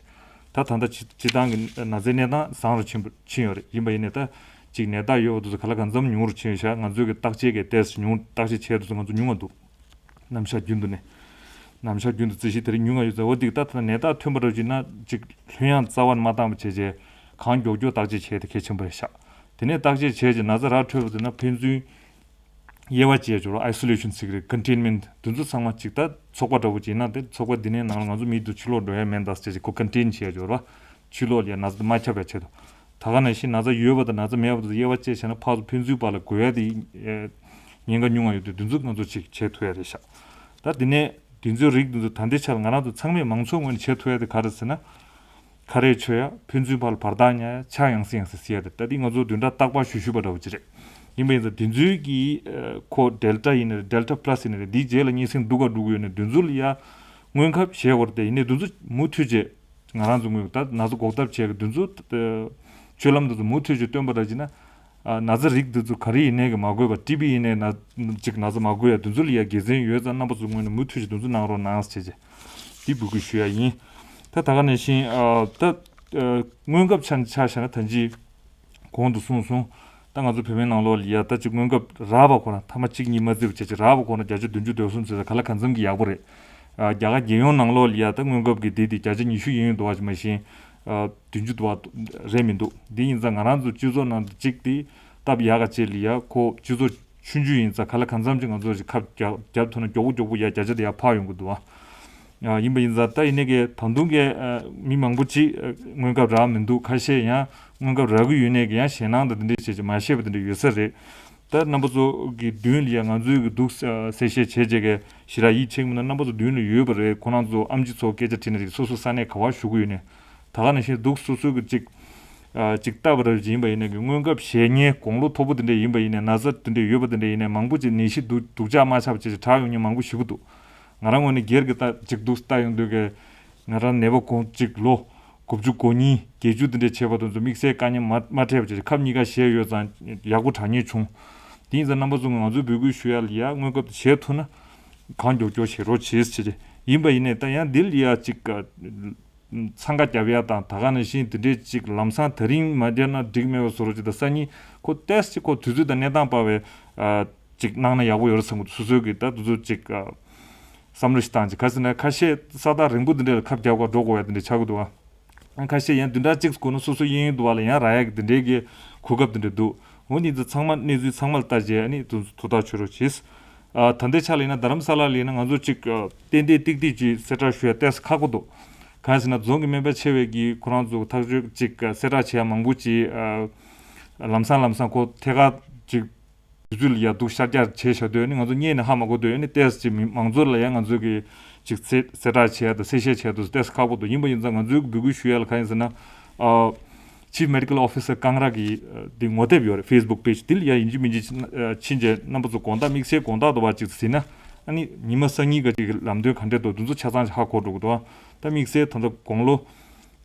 ད་ད་ལྟ་སྤྱི་སྤྱི་བཏང་གི་ན་ཚའི་གནས་སྟངས་བཟང་རུ་ཕྱིན་པ་ཕྱིན་ཡོད་རེད། ཡིན་པ་ཡིན་ནའི་ད་ཅིག་ནད་རྟགས་ཡོད་པ་དེ་ཚོ་ག་ལ་གང་འཚམ་ཉུང་རུ་ཕྱིན་ཡོད་ཤག་ང་ཚོས་གི་བརྟག་དཔྱད་ཀྱི་ཏོག་ཙམ་ཉུང་བརྟག་དཔྱད་བྱས་དེ་ཚོ་ང་ཚོ་ཉུང་བ་འདུག་ནམ་ཞག་རྒྱུན་དུ་ནས། ནམ་ཞག་རྒྱུན་དུ་རྩིས་གཞི་དེ་རིང་ཉུང་ང་ཡོད་ཙང་། འོ་འདི་ད་ལྟ་ནད་རྟགས་ཐོན་པ་འདྲ་བྱས་ན་ཅིག་ལྷོད་ཡངས་རྩ་བ་ནས་མ་བཏང་བ་བྱས་བྱས། གང་མགྱོགས་མགྱོགས་བརྟག་དཔྱད་བྱས་དེ་གལ་ཆེན་པོ་རེད་ཤག་དེ་ནས་བརྟག་དཔྱད་བྱས་བྱས་ན་ཚ་རག་འཕྲོད་པ་དེ་ན་ཕན་ཚུན་དབྱེ་བ་འབྱེད་འཇོག་རོགས། Isolation ཟེར་གི་རེད། Containment དེ་ཚོ་ཚང་མ་ཅིག་ད་ཚོགས་པ་འདྲ་བོ་ཅིག་ཡིན་ན་དེ་ཚོགས་པ་འདི་ནས་ནང་ལ་ང་ཚོ་མི་དེ་ཕྱི་ལོགས་འགྲོ་ཡ་མེད་ད་ཟེར་བྱས་ཁོ་Contain བྱས་འཇོག་རོགས། ཕྱི་ལོགས་ལ་ཡ་ན་ཚ་དེ་མ་ཁྱབ་པའི་ཆེད་དུ། ད་ག་ནང་བཞིན་ན་ཚ་ཡོད་པ་དང་ན་ཚ་མེད་པ་དེ་ཚོ་དབྱེ་བ་བཅད་བྱས་ན་ཕར་ཚུར་ཕན་ཚུན་བར་ལ་འགོས་ཡ་དེ་ཨེ་ཉེན་ཁ་ཉུང་བ་ཡོད་དུས་དེ་ཚོ་ང་ཚོ་ཅིག་བྱེད་ཐུབ་ཡ་རེད་ཤག་ད་དེ་ནས་དེ་ཚོའི་རིགས་དེ་ཚོ་ད་ལྟའི་ཆར་ང་རང་ཚོ་ཚང་མས་མང་ཚོགས་ངོས་ནས་བྱེད་ཐུབ་ཡ་དེ་ག་རེ་ཟེར་ན། ཁ་རས་མཆོད་ཡ། ཕན་ཚུན་བར་ལ་བར་ཐག་ཉར་ཡ། ཕྱག་ཡང་སེ་ཡང་སེ་བསིལ་ཡ་རེད། ད་འདི་ང་ཚོ་བདུན་ཕྲག་རྟག་པར་ཞུ་ཞུ་བ་འདྲ་བོ་ཅིག་རེད། ཡིན་པ་ཡིན་ཙང་དེ་ཚོའི་གི་ཨ་ཁོ་Delta ཡིན་ནའི་རེད། Delta plus ཡིན་ནའི་རེད། འདིའི་རྗེས་ལ་གཉན་སྲིན་འདུག་ག་འགྲོ་གི་ཡོད་ནའི་དེ་ཚོ་ལ་ཡ་སྔོན་ཁབ་བཞེས་དགོས་རེད་དེ། ཡིན་ནའི་དེ་ཚོ་མུ་མཐུད་བྱས་ང་རང་ཚོ་ངོས་ད་ན་ཚ་འགོག་ཐབས་བྱས་གི་དེ་ཚོ་ཨ་སྤྱོད་ལམ་དེ་ཚོ་མུ་མཐུད་བྱས་སྟོན་པ་འདྲ་བྱས་ན། ཨ་ན་ཚ་རིགས་འདི་ཚོ་ག་རེ་ཡིན་ནའི་གི་མ་འགོས་པ། ཊི་བི་ཡིན་ནའི་ན་ཅིག་ན་ཚ་མ་འགོས་ཡ་དེ་ཚོ་ལ་ཡ་དགེ་མཚན་ཡོད་ཙང་རྣམ་པ་ཚོ་ངོས་ནས་མུ་མཐུད་ཀྱིས་དེ་ཚོ་གནང་རོགས་གནང་ཟེར་བྱས་འདི་འབོད་སྐུལ་ཞུ་ཡ་ཡིན། ད་ད་ག་ནང་བཞིན་ཨ་ད་ཨ་སྔོན་ཁབ་ཆ་ཆ་བཞག་ན་ད་ཅི་གོང་དུ་གསུངས་སོང་། ད་ང་ཚོ་བོད་པའི་ནང་ལོགས་ལ་ཡ་ད་ཅི་སྔོན་ཁབ་རག་པ་ཁོ་ན་ཐེངས་མ་གཅིག་གཉིས་མ་བརྩིས་པ་བྱས་བྱས་རག་པ་ཁོ་ན་བརྒྱ་ཆ་བདུན་ཅུ་དོན་གསུམ་ཟེར་ས་ག་ལ་གང་འཚམ་གྱི་ཡག་པོ་རེད། ཨ་རྒྱ་གར་རྒྱལ་ཡོངས་ནང་ལོགས་ལ་ཡ་ད་སྔོན་ཁབ་ཀྱི་འདི་དེ་བརྒྱ་ཆ་ཉི་ཤུ་ཡིན་ཡོད་འདུག་བ་ཞིག་མ་གཞི། ཨ་བདུན་ཅུ་དུ་བ་རེད་མི་འདུག་འདི་ཡིན་ཙང་ང་རང་ཚོ་སྤྱི་ཚོགས་ནང་དུ་གཅིག་དེ་སྟབས་ཡག་ག་ཅིག་ལ་ཡ་ཁོ་སྤྱི་ཚོགས་ཆུང་ཆུང་ཡིན་ཙང་ག་ལ་གང་འཚམ་ཅིག་ང་ཚོ་ཞིག་ཁབ་རྒྱག་རྒྱབ་ཐུབ་ན་མགྱོགས་པོ་མགྱོགས་པོ་ཡ་བརྒྱ་ཆ་དེ་ཡ་འཕར་ཡོང་གི་འདུག་ཨ། ཡིན་པ་ཡིན་ཙང་ད་ཡིན་ནའི་གི་ད་དུང་གི་ཨ་མི་མང་པོ་ཅིག་ཨ་སྔོན་ཁབ་རག་མི་འདུག་ཁ་ཤས་ཡང་སྔོན་ཁབ་རག་གི་ཡོད་ནའི་གི་ཡང་ཞེད་སྣང་དང་དེ་འདྲས་བྱས་བྱས་མ་ཤེས་པ་དེ་འདྲས་ཡོད་ས་རེད། ད་རྣམ་པ་ཚོ་གི་མདུན་ལ་ཡ་ང་ཚོའི་གི་འདུག་གསལ་བཤད་བྱས་བྱས་གི་ཞེ་དྲག་ཡིད་ཆེས་མིན་ན་རྣམ་པ་ཚོ་མདུན་ལ་ཡོད་པ་རེད། ཁོ་རང་ཚོ་ཨམ་ཆི་ཚོ་སྐད་ཆ་དྲིས་ན་རིག་སོ་སོ་ས་གནས་ག་བར་བཞུགས་གི་ཡོད་ནའི། ད་ག་ནང་བཞིན་འདུག་སོ་སོ་གི་ཅིག་ཨ་ཅིག་ལྟ་བ་རབ་ཅིག་ཡིན་པ་ཡིན་ནའི་གི་སྔོན་ཁབ་བཞེས་མཁན་དགུང་ལོ་མཐོ་པོ་དེ་འདྲས་ཡིན་པ་ཡིན་ནའི་ན་ཚ་དེ་འདྲས་ཡོད་པ་དེ་འདྲས་ཡིན་ནའི་མང་པོ་ཅིག་ནད་གཞི་སྡུག་སྡུག་ཅག་མ་ཆགས་པ་བྱས་བྱས་དྲག་ཡོང་མཁན་མང་པོ་ཞེ་པོ་འདུག་ང་རང་ངོས་ནས་སྒེར་གྱི་ལྟ་ཅིག་འདུག་ལྟ་ཡོང་དུས་གི་ང་རང་ནད་པ་གོང་ཅིག་ལོ་དགུ་བཅུ་གོ་གཉིས་བརྒྱད་ཅུ་དེ་འདྲས་བྱས་པ་དེ་ཚོ་དམིགས་བསལ་དཀའ་ངལ་མ་མ་འཕྲད་པ་བྱས་ཁབ་གཉིས་ཀ་བཞེས་ཡོད་ཙང་ཡག་པོ་དྲག་མཁན་བྱུང་། དེ་ཡིན་ཙང་རྣམ་པ་ཚོ་ང་ཚོས་འབོད་སྐུལ་ཞུ་ཡ་ལ་ཡ་སྔོན་ཁབ་དེ་བཞེས་ཐུབ་ན་གང་མགྱོགས་མགྱོགས་བཞེས་རོགས་བྱེད་ཟེར་བྱས་ཡིན་པ་ཡིན་ནའི་ད་ཡང་འདི་ལ་ཡ་ཅིག་འཚང་ཁ་རྒྱབ་ཡ་དང་ད་ག་ནང་བཞིན་དེ་འདྲས་ཅིག་ལམ་སང་དེ་རིང་མ་བརྒྱབ་ན་འགྲིག་མེད་པ་བཟོ་འདྲ་ཅིག་དང་སང་ཉིན་ཁོ་ཏོག་ཙམ་ཅིག་ཁོ་དུས་ཚོད་དང་གནས་སྟངས་བར་བའི་ཨ་ཅིག་གནང་ན་ཡག་པོ་ཡོད་རེད་བསམ་གི་འདུག་སོ་སོའི་གི་ད་དུས་ཚོད་ཅིག་ཨ་བསམ་བློ་ཞིག་བཏང་ཅིག་ག་ཟེར་ན་ཁ་ཤས་ས་ཐག་རིང་པོ་དེ་འདྲས་ལ་ཁབ་རྒྱག་དགོས་འགྲོ་དགོས་ཡ་དེ་འདྲས་ཆགས་ཀྱི་འདུག་ཨ། ཁ་ཤས་ཡང་བདུན་ཕྲག་གཅིག་སྒུག་ན་སོ་སོ་གཡས་གཡོན་དུ་བ་ལ་ཡང་རག་ཡ་གི་དེ་འདྲས་གི་གོ་སྐབས་དེ་འདྲས་འདུག་འོ་འདི་ཚོ་ཚང་མ་གནས་ཚུལ་ཚང་མ་ལ་ལྟ་རྗེས་ཨ་ནི་དུ་དུ་ཐག་ཆོད་རོགས་གྱིས། ཨ་ད་ལྟའི་ཆ་ལ་ཡིན་ན་རྡ་རམ་ས་ལ་ལ་ཡིན་ན་ང་ཚོ་གཅིག་ཨ་ཏན་ཏན་ཏིག་ཏིག་ཅིག་གསལ་བསྒྲགས་ཞུ་ཡ་ཏོག་ཙམ་ཁག་པོ་འདུག་གང་ཡིན་ཟེར་ན་རྫོང་གི་སྨན་པ་ཆེ་བས་ཀྱིས་ཁོ་རང་ཚོ་ཐག་གཅོད་ཅིག་གསལ་བསྒྲགས་བྱེད་ཡ་མང་པོ་ཅིག་ཨ་ལམ་སང་ལམ་སང་ཁོ་ཐད་ཀར་ཅིག་དུས་ཚོད་ལ་ཡ་འདུག་ཤར་རྒྱག་བྱས་བཞག་དུས་ཨ་ནི་ང་ཚོ་སྔོན་ནས་ཧ་མ་གོ་དུས་ཨ་ནི་ཏོག་ཙམ་ཅིག་མི་མང་ཚོགས་ལ་ཡ་ང་ཚོ་གི་ཅིག་གསལ་གསལ་བསྒྲགས་བྱེད་ཡ་དང་གསལ་བཤད་བྱེད་ཡ་དུ་ཏོག་ཙམ་ཁག་པོ་འདུག་ཡིན་པ་ཡིན་ཙང་ང་ཚོའི་འབོད་སྐུལ་ཞུ་ཡ་ལ་གང་ཡིན་ཟེར་ན་ཨ། Chief Medical Officer ཀང་ར་གི་ཨ་དེ་ངོ་དེབ་ཡོད་རེད། Facebook page དེ་ལ་ཡ་ཡིན་གཅིག་མིན་གཅིག་ཕྱིན་རྗེས་རྣམ་པ་ཚོ་དགོང་དག་དམིགས་བསལ་དགོང་དག་དུ་བ་ཅིག་ཟིན་ན་ཨ་ནི་ཉི་མ་སང་ཉིན་ག་ཅིག་གི་ལམ་སྟོན་ག་འདྲས་འདུག་དེ་ཚོ་ཆ་ཚང་ཧ་གོ་འགྲོ་གི་འདུག་ད་དམིགས་བསལ་ད་ལྟ་དགུང་ལོ་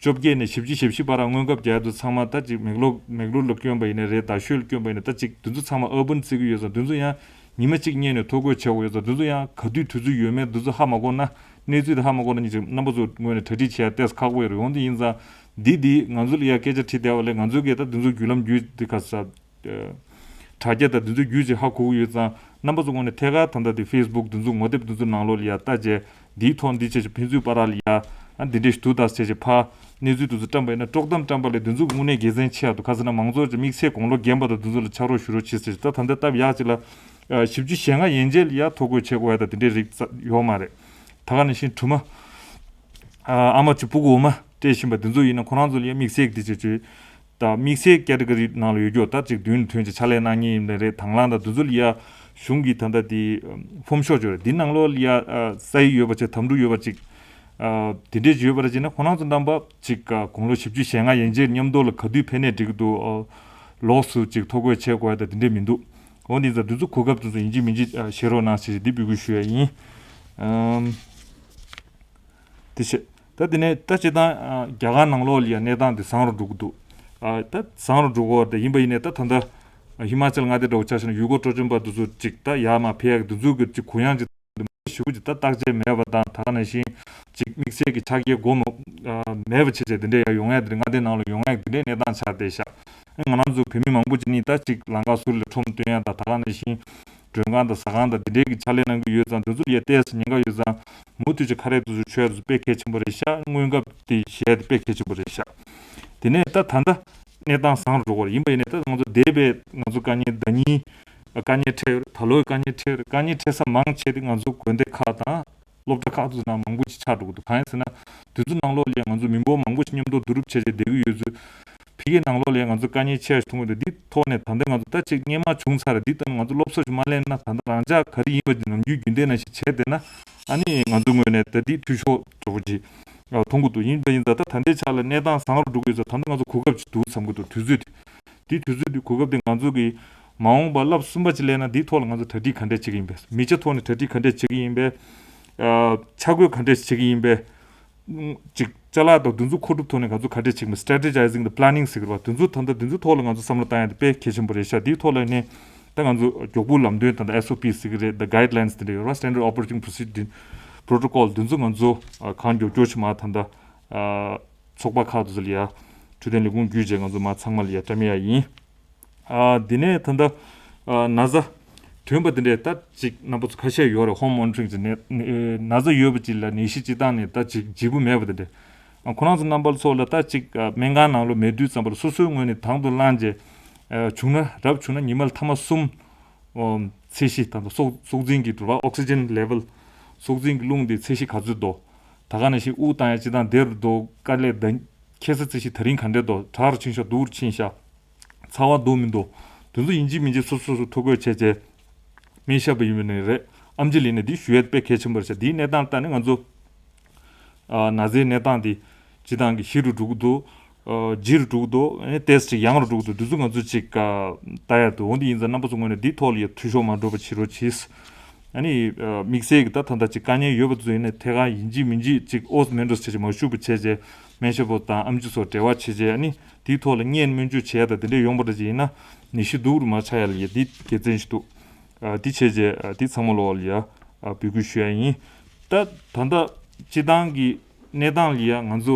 བཅོ་བརྒྱད་ནས་བཞི་བཅུ་ཞེ་བཞི་བར་སྔོན་ཁབ་རྒྱག་ཡ་དུ་ཚང་མ་ད་ཅིག་མེག་ལོར་མེག་ལོར་ལ་བསྐྱོན་པ་ཡིན་ནའི་རེད། རྡ་ཤོད་ལ་བསྐྱོན་པ་ཡིན་ནའི་ད་ཅིག་དེ་ཚོ་ཚང་མ་urban བརྩི་གི་ཡོད་ཙང་དེ་ཚོ་ཡང་ ཉི་མ་གཅིག་གཉིས་ནས་ཐོ་འགོད་བྱེད་དགོས་ཡོད་ཙང་། འདི་ཚོ་ཡང་ག་དུས་དུས་ཚོད་ཡོད་མེད་འདི་ཚོ་ཧ་མ་གོ་ན། གནས་ཚུལ་དེ་ཧ་མ་གོ་ན་ཉིད་ཅིག་རྣམ་པ་ཚོ་ངོས་ནས་གྲ་སྒྲིག་བྱེད་ཡ་ཏོག་ཙམ་ཁག་པོ་ཡོད་རེད། འོན་ཏེ་ཡིན་ཙང་འདི་འདི་ང་ཚོ་ལ་ཡ་སྐད་ཆ་དྲིས་བསྡད་པ་ལས། ང་ཚོའི་གི་ད་འདི་ཚོ་བརྒྱུད་ལམ་བརྒྱུད་དེ་ག་ས་དྲ་རྒྱ་དང་འདི་ཚོ་བརྒྱུད་ཅིག་ཧ་གོ་གི་ཡོད་ཙང་། རྣམ་པ་ཚོ་ངོས་ནས་ཐད་ཀར་ད་ལྟ་དེ་ཕེ་སི་བུག་འདི་ཚོ་ངོ་དེབ་འདི་ཚོ་ནང་ལོགས་ལ་ཡ་ལྟ་བྱས། འདིའི་ཐོག་འདི་བྱས་བྱས་ཕན་ཚུན་བར་ལ་ཡ་ཨ་འདི་འདྲས་ཞིག་འདུག་ད་ཟེར་བྱས་ཕར་གནས་ཚུལ་འདི་ཚོ་བཀྲམ་པ་ཡིན་ན། དཀྲོག་གཏམ་བཀྲམ་པ་ལས་འདི་ཚོ་དངོས་གནས་དགེ་མཚན་ཆེ་ཡ་འདུག་ག་ཟེར་ན་མང་ཚོགས་ཀྱི་དམིགས་བསལ་དགུང་ལོ་རྒན་པ་དང་འདི་ཚོ་ལ་ཕྱག་རོགས་ཞུ་རོགས་བྱེད་ཟེར། ད་ད་ལྟ་སྟབས་ཡག་ཅིག་ལ་ཨ་བཞི་བཅུ་ཞེ་ལྔ་ཡན་ཆད་ལ་ཡ་ཐོ་འགོད་བྱེད་དགོས་ཡ་ད་འདི་འདྲས་རིགས་ཙམ་ཡོད་མ་རེད། ད་ག་ནང་བཞིན་གྲོས་མོལ་ཨ་ཨ་མ་གཅིག་སྤུ་གུ་འོ་མ་སྤྲད་བཞིན་པ་འདི་ཚོ་ཡིན་ན་ཁོ་རང་ཚོ་ལ་ཡ་དམིགས་བསལ་གྱི་འདི་བྱེད་བྱེད། ད་དམིགས་བསལ་ཀེ་ཏི་གོ་རི་ནང་ལ་ཡོད་རྒྱུ་ད་ཅིག་མདུན་ཐོན་ཅིག་ཕྱག་ལས་གནང་མཁན་ཡིན་ནའི་རེད། དང་བླངས་དང་འདི་ཚོ་ལ་ཡ་གཞུང་གི་ད་ལྟ་དེ་ཕོམ་ཤོག་ཅིག་ཡོད་རེད། འདི་ནང་ལོགས་ལ་ཡ་ཨ་ས་ཡིག་ཡོད་པ་ཅིག་དམ་ཕྲུག་ཡོད་པ་ཅིག་ཨ་དེ་འདྲས་ཅིག་ཡོད་པ་རེད་ཅེ་ན། ཁོ་རང་ཚོ་རྣམ་པ་ཅིག་ཨ་དགུང་ལོ་བཞི་བཅུ་ཞེ་ལྔ་ཡན་ཆད་མཉམ་དུ་ལ་ག་དུས་ཕེབས་ནའི་འགྲིག་གི་འདུག་ཨ་ལོགས་སུ་ཅིག་ཐོ་འགོད་བྱེད་དགོས་ཡ་ད་དེ་འདྲས་མི་འདུག་འོ་འདི་ཚོ་འདི་ཚོ་གོ་སྐབས་དེ་ཚོ་ཡིན་གཅིག་མིན་གཅིག་ཨ་བཞེས་རོགས་གནང་ཞེས་འདི་འབོད་སྐུལ་ཞུ་ཡ་ཡིན། ཨམ། དེ་བྱས། ད་དེ་ནས་ད་སྤྱིར་བཏང་ཨ་རྒྱ་གར་ནང་ལོགས་ལ་ཡ་གནས་སྟངས་དེ་བཟང་རུ་འགྲོ་གི་འདུག་ཨ་ད་བཟང་རུ་འགྲོ་གི་ཡོད་རེད། ཡིན་པ་ཡིན་ནའི་ད་ད་ལྟ་ཧི་མ་ཅལ་མངའ་སྡེ་འདྲ་བོ་ཆ་བཞག་ན་ཡུལ་སྐོར་སྤྲོ་འཆམ་པ་དེ་ཚོ་ཅིག་ད་ཡར་མར་ཕེབས་ཡག་དེ་ཚོ་གི་ཅིག་གུ་ཡངས་ཅིག་ཞེ་པོ་ཅིག་ད་བརྟག་དཔྱད་མེད་པ་དང་། ད་ག་ནང་བཞིན་ཅིག་དམིགས་བསལ་གྱི་ཕྱག་འཁྱེར་དགོས་མ་ཨ་མེད་པ་བྱས་བྱས་དེ་འདྲ་ཡར་ཡོང་ཡག་དེ་འདྲ་མངའ་སྡེ་ནང་ལ་ཡོང་ཡག་དེ་འདྲའི་གནས་སྟངས་ཆགས་བསྡད་ཤག་ང་རང་ཚོ་བོད་མི་མང་པོ་ཅིག་ནི་ད་ཅིག་ལམ་ཁ་ཟུར་ལ་ཁྲོམ་སྟོན་ཡག་དང་། ད་ག་ནང་བཞིན་མགྲོན་ཁང་དང་ཟ་ཁང་དང་དེ་འདྲའི་གི་ཕྱག་ལས་གནང་གི་ཡོད་ཙང་། དེ་ཚོ་ལ་ཡ་ཏོག་ཙམ་ཉེན་ཁ་ཡོད་ཙང་། མུ་མཐུད་ཀྱི་ཁ་རས་དེ་ཚོ་མཆོད་ཡ་དེ་ཚོ་དཔེ་གལ་ཆེན་པོ་རེད་ཤག་སྔོན་ཁབ་དེ་བཞེས་ཡ་དེ་དཔེ་གལ་ཆེན་པོ་རེད་ཤག་དེ་ནས་ད་ད་ལྟ་གནས་སྟངས་བཟང་རུ་འགྲོ་གི་རེད། ཡིན་པ་ཡིན་ནའི་ད་ང་ཚོ་འདས་པའི་ང་ཚོ་དཀའ་ངལ་ཟླ་ཉིན་དཀའ་ངལ་འཕྲད་ཡོད་རེད། ད་ལོའི་དཀའ་ངལ་འཕྲད་ཡོད་རེད། དཀའ་ངལ་འཕྲད་ས་མང་ཆེ་དེ་ང་ཚོ་དགོན་སྡེ་ཁག་དང་སློབ་གྲྭ་ཁག་དེ་ཚོ་ནང་མང་པོ་ཅིག་ཆགས་འགྲོ་གི་འདུག་གང་ཡིན་ཟེར་ན། དེ་ཚོ་ནང་ལོགས་ལ་ཡ་ང་ཚོ་མི་འབོར་མང་པོ་ཞིག་མཉམ་དུ་བསྡུ་རུབ་བྱས་བྱས་བསྡད་ཀྱི་ཡོད་ཚུལ། ཕ་གིའི་ནང་ལོགས་ལ་ཡ་ང་ཚོ་དཀའ་ངལ་ཆེ་ཞིག་མཐོང་གི་འདུག་འདི་ཐོག་ནས་ད་ལྟ་ང་ཚོ་ད་ཅིག་སྔོན་མ་བྱུང་ཚར་རེད། འདི་ལྟར་ང་ཚོ་སློབ་གསོ་ཞིག་མ་ལེན་ན། ད་ལྟ་རང་ཅག་ག་རེ་ཡིན་པ་ནམ་རྒྱུན་རྒྱུན་ལྡན་ནང་བཞིན་བྱས་བསྡད་ན། ཨ་ནི་ང་ཚོ་ངོས་ནས་ད་འདི་འཐུས་ཤོར་འགྲོ་གི་ཅིག་མཐོང་གི་འདུག་ཡིན་པ་ཡིན་ཙང་ད་ད་ལྟའི་ཆ་ལ་གནས་སྟངས་བཟང་རུ་འགྲོ་གི་ཡོད་ཙང་། ད་ལྟ་ང་ཚོ་གོ་སྐབས་ཅིག་འདུག་བསམ་གྱི་འདུག་དུས་ཚོད་དེ། དེ་དུས་ཚོད་དེ་གོ་སྐབས་དེ་ང་ཚོ་གི་མ་འོངས་པ་ལྷག་བསམ་པ་ཅིག་ལེན་ན། འདིའི་ཐོག་ལ་ང་ཚོ་གྲ་སྒྲིག་ག་འདྲས་བྱེད་ཀྱི་ཡིན་པས། མི་ཆ་ཐོག་ནས་གྲ་སྒྲིག་ག་འདྲས་བྱེད་ཀྱི་ཡིན་པས། ཨ་ཆ་བགོས་ག་འདྲས་བྱེད་ཀྱི་ཡིན་པས། ཅིག་ཅ་ལག་དང་འདི་ཚོ་མཁོ་སྒྲུབ་ཐོག་ནས་ང་ཚོ་ག་འདྲས་བྱེད་ཀྱི་ཡིན་པས། སི་ཊེ་ཊི་ཇའི་ཟིང་དང་པི་ལེ་ནིང་ཟེར་གྱི་རེད་པ། འདི་ཚོ་ད་ལྟ་འདི་ཚོ་ཐོག་ལ་ང་ཚོ་བསམ་བློ་བཏང་ཡ་དེ་དཔེ་གལ་ཆེན་པོ་རེད་ཤག་འདིའི་ཐོག་ལ་ནས་ད་ང་ཚོ་མགྱོགས་པོ་ལམ་སྟོན་ད་ལྟ་ཨེསི་ཨོ་པི་ཟེར་གྱི་རེད། ད་གའིཌ་ལའིན་སི་དེ་འདྲ་ཡོད་རེད་པ། སི་ཊེན་ཌར་ཌི་ཨོ་པ་རེ་ཊིང་པོ་རོ་སི་ཇར་པོ་རོ་ཊོ་ཀོལ་འདི་ཚོ་ང་ཚོ་ཨ་གང་མགྱོགས་མགྱོགས་ཞིག་མར་ད་ལྟ་ཨ་ཚོགས་པ་ཁག་དེ་ཚོ་ལ་ཡ་འཕྲོད་བསྟེན་ལས་ཁུངས་བརྒྱུད་བྱས་ང་ཚོ་མར་ཚང་མ་ལ་ཡ་བཀྲམ་ཡ་ཡིན། ཨ་དེ་ནས་ད་ལྟ་ཨ་ན་ཚ་ཐོན་པ་དེ་འདྲས་ད་ཅིག་རྣམ་པ་ཚོ་ཁ་ཤས་ཡོད་རེད། ཧོམ་མོ་ནི་ཊ་རིང་ཅིག་ནས་ཨ་ན་ཚ་ཡོད་པ་ཅིག་ལ་ནད་གཞི་སྤྱི་བཏང་ནས་ད་ཅིག་བརྗེ་པོ་མེད་པ་དེ་འདྲས། ཨ་ཁོ་རང་ཚོ་རྣམ་པ་ཚོ་ལ་ད་ཅིག་ཨ་སྨན་ཁང་ནང་ལོགས་མེད་དུས་ཙམ་པ་ལ་སོ་སོའི་ངོས་ནས་དང་དུ་བླངས་བྱས། ཨ་བྱུང་ན་རབ་བྱུང་ན་ཉི་མ་ལ་ཐ་མ་གསུམ་ཨོ་ཚད་གཞི་ད་དུང་སྲོག་སྲོག་འཛིན་གྱི་འགྲོ་བ་ཨོག་སི་ཇན་ལེ་ཝལ། སྲོག་འཛིན་གྱི་རླུང་དེ་ཚད་གཞི་ག་ཚོད་འདུག་ད་ག་ནང་བཞིན་དབུགས་བཏང་ཡ་སྤྱི་བཏང་བདེ་རུ་འདུག་དཀའ་ལས་ད་ཁྱད་མཚར་ཚད་གཞི་ད་རིང་ག་འདྲས་འདུག་དྲག་རུ་ཕྱིན་ཤག་སྡུག་རུ་ཕྱིན་ཤག་ཚ་བ་འདུག་མི་འདུག་དེ་ཚོ་ཡིན་གཅིག་མིན་གཅིག་སོ་སོ་སོ་ཐོ་འགོད་བྱས་བྱས། སྨན་ཞབས་པ་ཡིན་པ་ནི་རེད། ཨེམ་ཆི་ལ་ཡིན་ནའི་འདི་ཞུ་ཡ་དཔེ་གལ་ཆེན་པོ་རེད་ཤག་འདིའི་གནས་སྟངས་ལྟར་ནི་ང་ཚོ་ཨ་ན་ཚའི་གནས་སྟངས་འདི་སྤྱི་བཏང་གི་ཞི་རུ་འགྲོ་གི་འདུག་ཨ་ལྗིད་རུ་འགྲོ་གི་འདུག་ཨ་ནི་ཏོག་ཙམ་ཅིག་ཡང་རུ་འགྲོ་གི་འདུག་འདི་ཚོ་ང་ཚོ་ཅིག་ཨ་ལྟ་ཡ་འདུག་འོ་འདི་ཡིན་ཙང་རྣམ་པ་ཚོ་ངོས་ནས་འདིའི་ཐོག་ལ་ཡ་འཐུས་ཤོར་མ་འགྲོ་བ་བྱེད་རོགས་གྱིས། ཨ་ནི་ཨ་དམིགས་བསལ་གྱི་ད་ད་ལྟ་ཅིག་དཀའ་ངལ་ཡོད་པ་ཚོ་ཡིན་ནའི་ཐད་ཀར་ཡིན་གཅིག་མིན་གཅིག་ཅིག་ཨོ་སི་མེན་ཏོ་སི་བྱས་བྱས་མ་ཞུགས་པ་བྱས་བྱས་སྨན་ཞབས་པ་དང་ཨེམ་ཆི་ཚོ་འབྲེལ་བ་བྱས་བྱས། ཨ་ནི་དེའི་ཐོག་ལ་བརྙན་སྨན་བཅོས་བྱས་ཡ་དང་དེ་འདྲས་ཡོང་པ་འདྲ་ཅིག་ཡིན་ན་ནད་གཞི་སྡུག་རུ་མ་ཆགས་ཡ་ལ་ཡ་འདི་དགེ་མཚན་ཞིག་འདུག་ཨ་འདི་བྱས་རྗེས་ཨ་འདི་ཚང་མ་ལོག་ལ་ཡ་ཨ་འབོད་སྐུལ་ཞུ་ཡ་ཡིན། ད་ད་ལྟ་སྤྱི་བཏང་གི་གནས་སྟངས་ལ་ཡ་ང་ཚོ་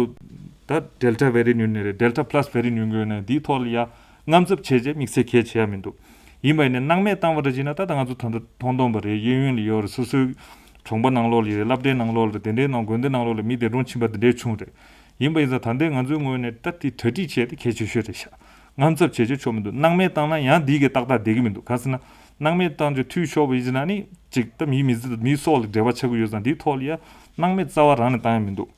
ད་ཌེལ་ཊ་ཝེ་རི་ཡེན་ཊ་ཡིན་ནའི་རེད། ཌེལ་ཊ་པ་ལ་སི་ཝེ་རི་ཡེན་ཊ་ཡིན་དགོས་ནའི་འདིའི་ཐོག་ལ་ཡ་དངངས་འཚབ་བྱས་རྗེས་དམིགས་བསལ་གལ་ཆེ་ཡ་མི་འདུག་ཡིན་པ་ཡིན་ནའི་སྣང་མེད་བཏང་བ་འདྲ་བྱས་ན་ད་ད་ང་ཚོ་ད་ལྟ་མཐོང་སྟོན་པ་རེད། གཡས་གཡོན་ལ་ཡོད་རེད། སོ་སོའི་གྲོང་པ་ནང་ལོགས་ལ་རེད། སློབ་གྲྭའི་ནང་ལོགས་ལ་རེད། དེ་འདྲའི་ནང་དགོན་སྡེ་ནང་ལོགས་ལ་མི་འདས་གྲོངས་ཕྱིན་པ་དེ་འདྲའི་བྱུང་རེད། ཡིན་པ་ཡིན་ཙང་ད་ལྟའི་ང་ཚོའི་ངོས་ནས་ད་དེ་གྲ་སྒྲིག་བྱས་ཏེ་གལ་ཆེ་ཤོས་རེད་ཤག་དངངས་འཚབ་བྱས་བྱས་ཆོག་མི་འདུག་སྣང་མེད་བཏང་ན་ཡང་འདི་གས་ཏག་ཏག་བསྡད་ཀྱི་མི་འདུག་གང་ཟེར་ན་སྣང་མེད་བཏང་རྗེས་འཐུས་ཤོར་བ་ཡིན་ཟེར་ན་ནི་ཅིག་ད་མིའི་མི་ཚེ་དང་མིའི་སྲོག་ལ་འབྲེལ་བ་ཆགས་ཀྱི་ཡོད་ཙང་འདིའི་ཐོག་ལ་ཡ་སྣང་མེད་རྩ་བ་རང་ནས་བཏང་ཡ་མི་འདུག་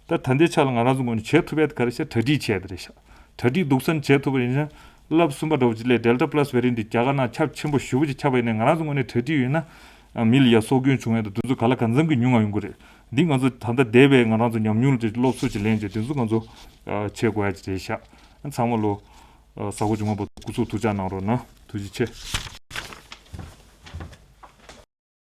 ད་ད་ལྟའི་ཆ་ལ་ང་རང་ཚོ་ངོས་ནས་བྱེད་ཐུབ་ཡ་དེ་ག་རེ་ཤག་གྲ་སྒྲིག་བྱས་ཡ་དེ་རེད་ཤག་གྲ་སྒྲིག་སྡུག་ས་ནས་བྱེད་ཐུབ་པ་ཡིན་ན། ལབ་གསུམ་པ་འདྲ་བོ་ཅིག་ལས་ཌེལ་ཊ་པ་ལ་སི་ཝེ་རི་ཡེན་ཊ་འདི་རྒྱ་གར་ནང་ཁྱབ་ཆེན་པོ་ཞེ་པོ་ཅིག་ཁྱབ་པ་ཡིན་ནའི་ང་རང་ཚོ་ངོས་ནས་གྲ་སྒྲིག་ཡོད་ན། ཨ་མི་ལ་ཡ་སྲོག་སྐྱོན་བྱུང་ཡ་དང་དེ་ཚོ་ག་ལ་གང་འཚམ་གྱི་ཉུང་བ་ཡོང་གི་རེད། འདི་ང་ཚོ་ད་ལྟ་འདས་པའི་ང་རང་ཚོ་ཉམས་མྱོང་ལ་སློབ་གསོ་ཅིག་ལེན་བྱས་དེ་ཚོ་ང་ཚོ་ཨ་བྱེད་དགོས་ཡ་ཅིག་རེད་ཤག་ཨ་ཚང་མ་ལོ་ཨ་གཟའ་འཁོར་བཅོ་ལྔ་པ་སྐུ་གཟུགས་ཐུགས་ཅག་གནང་རོགས་གནང་། ཐུགས་རྗེ་ཆེ།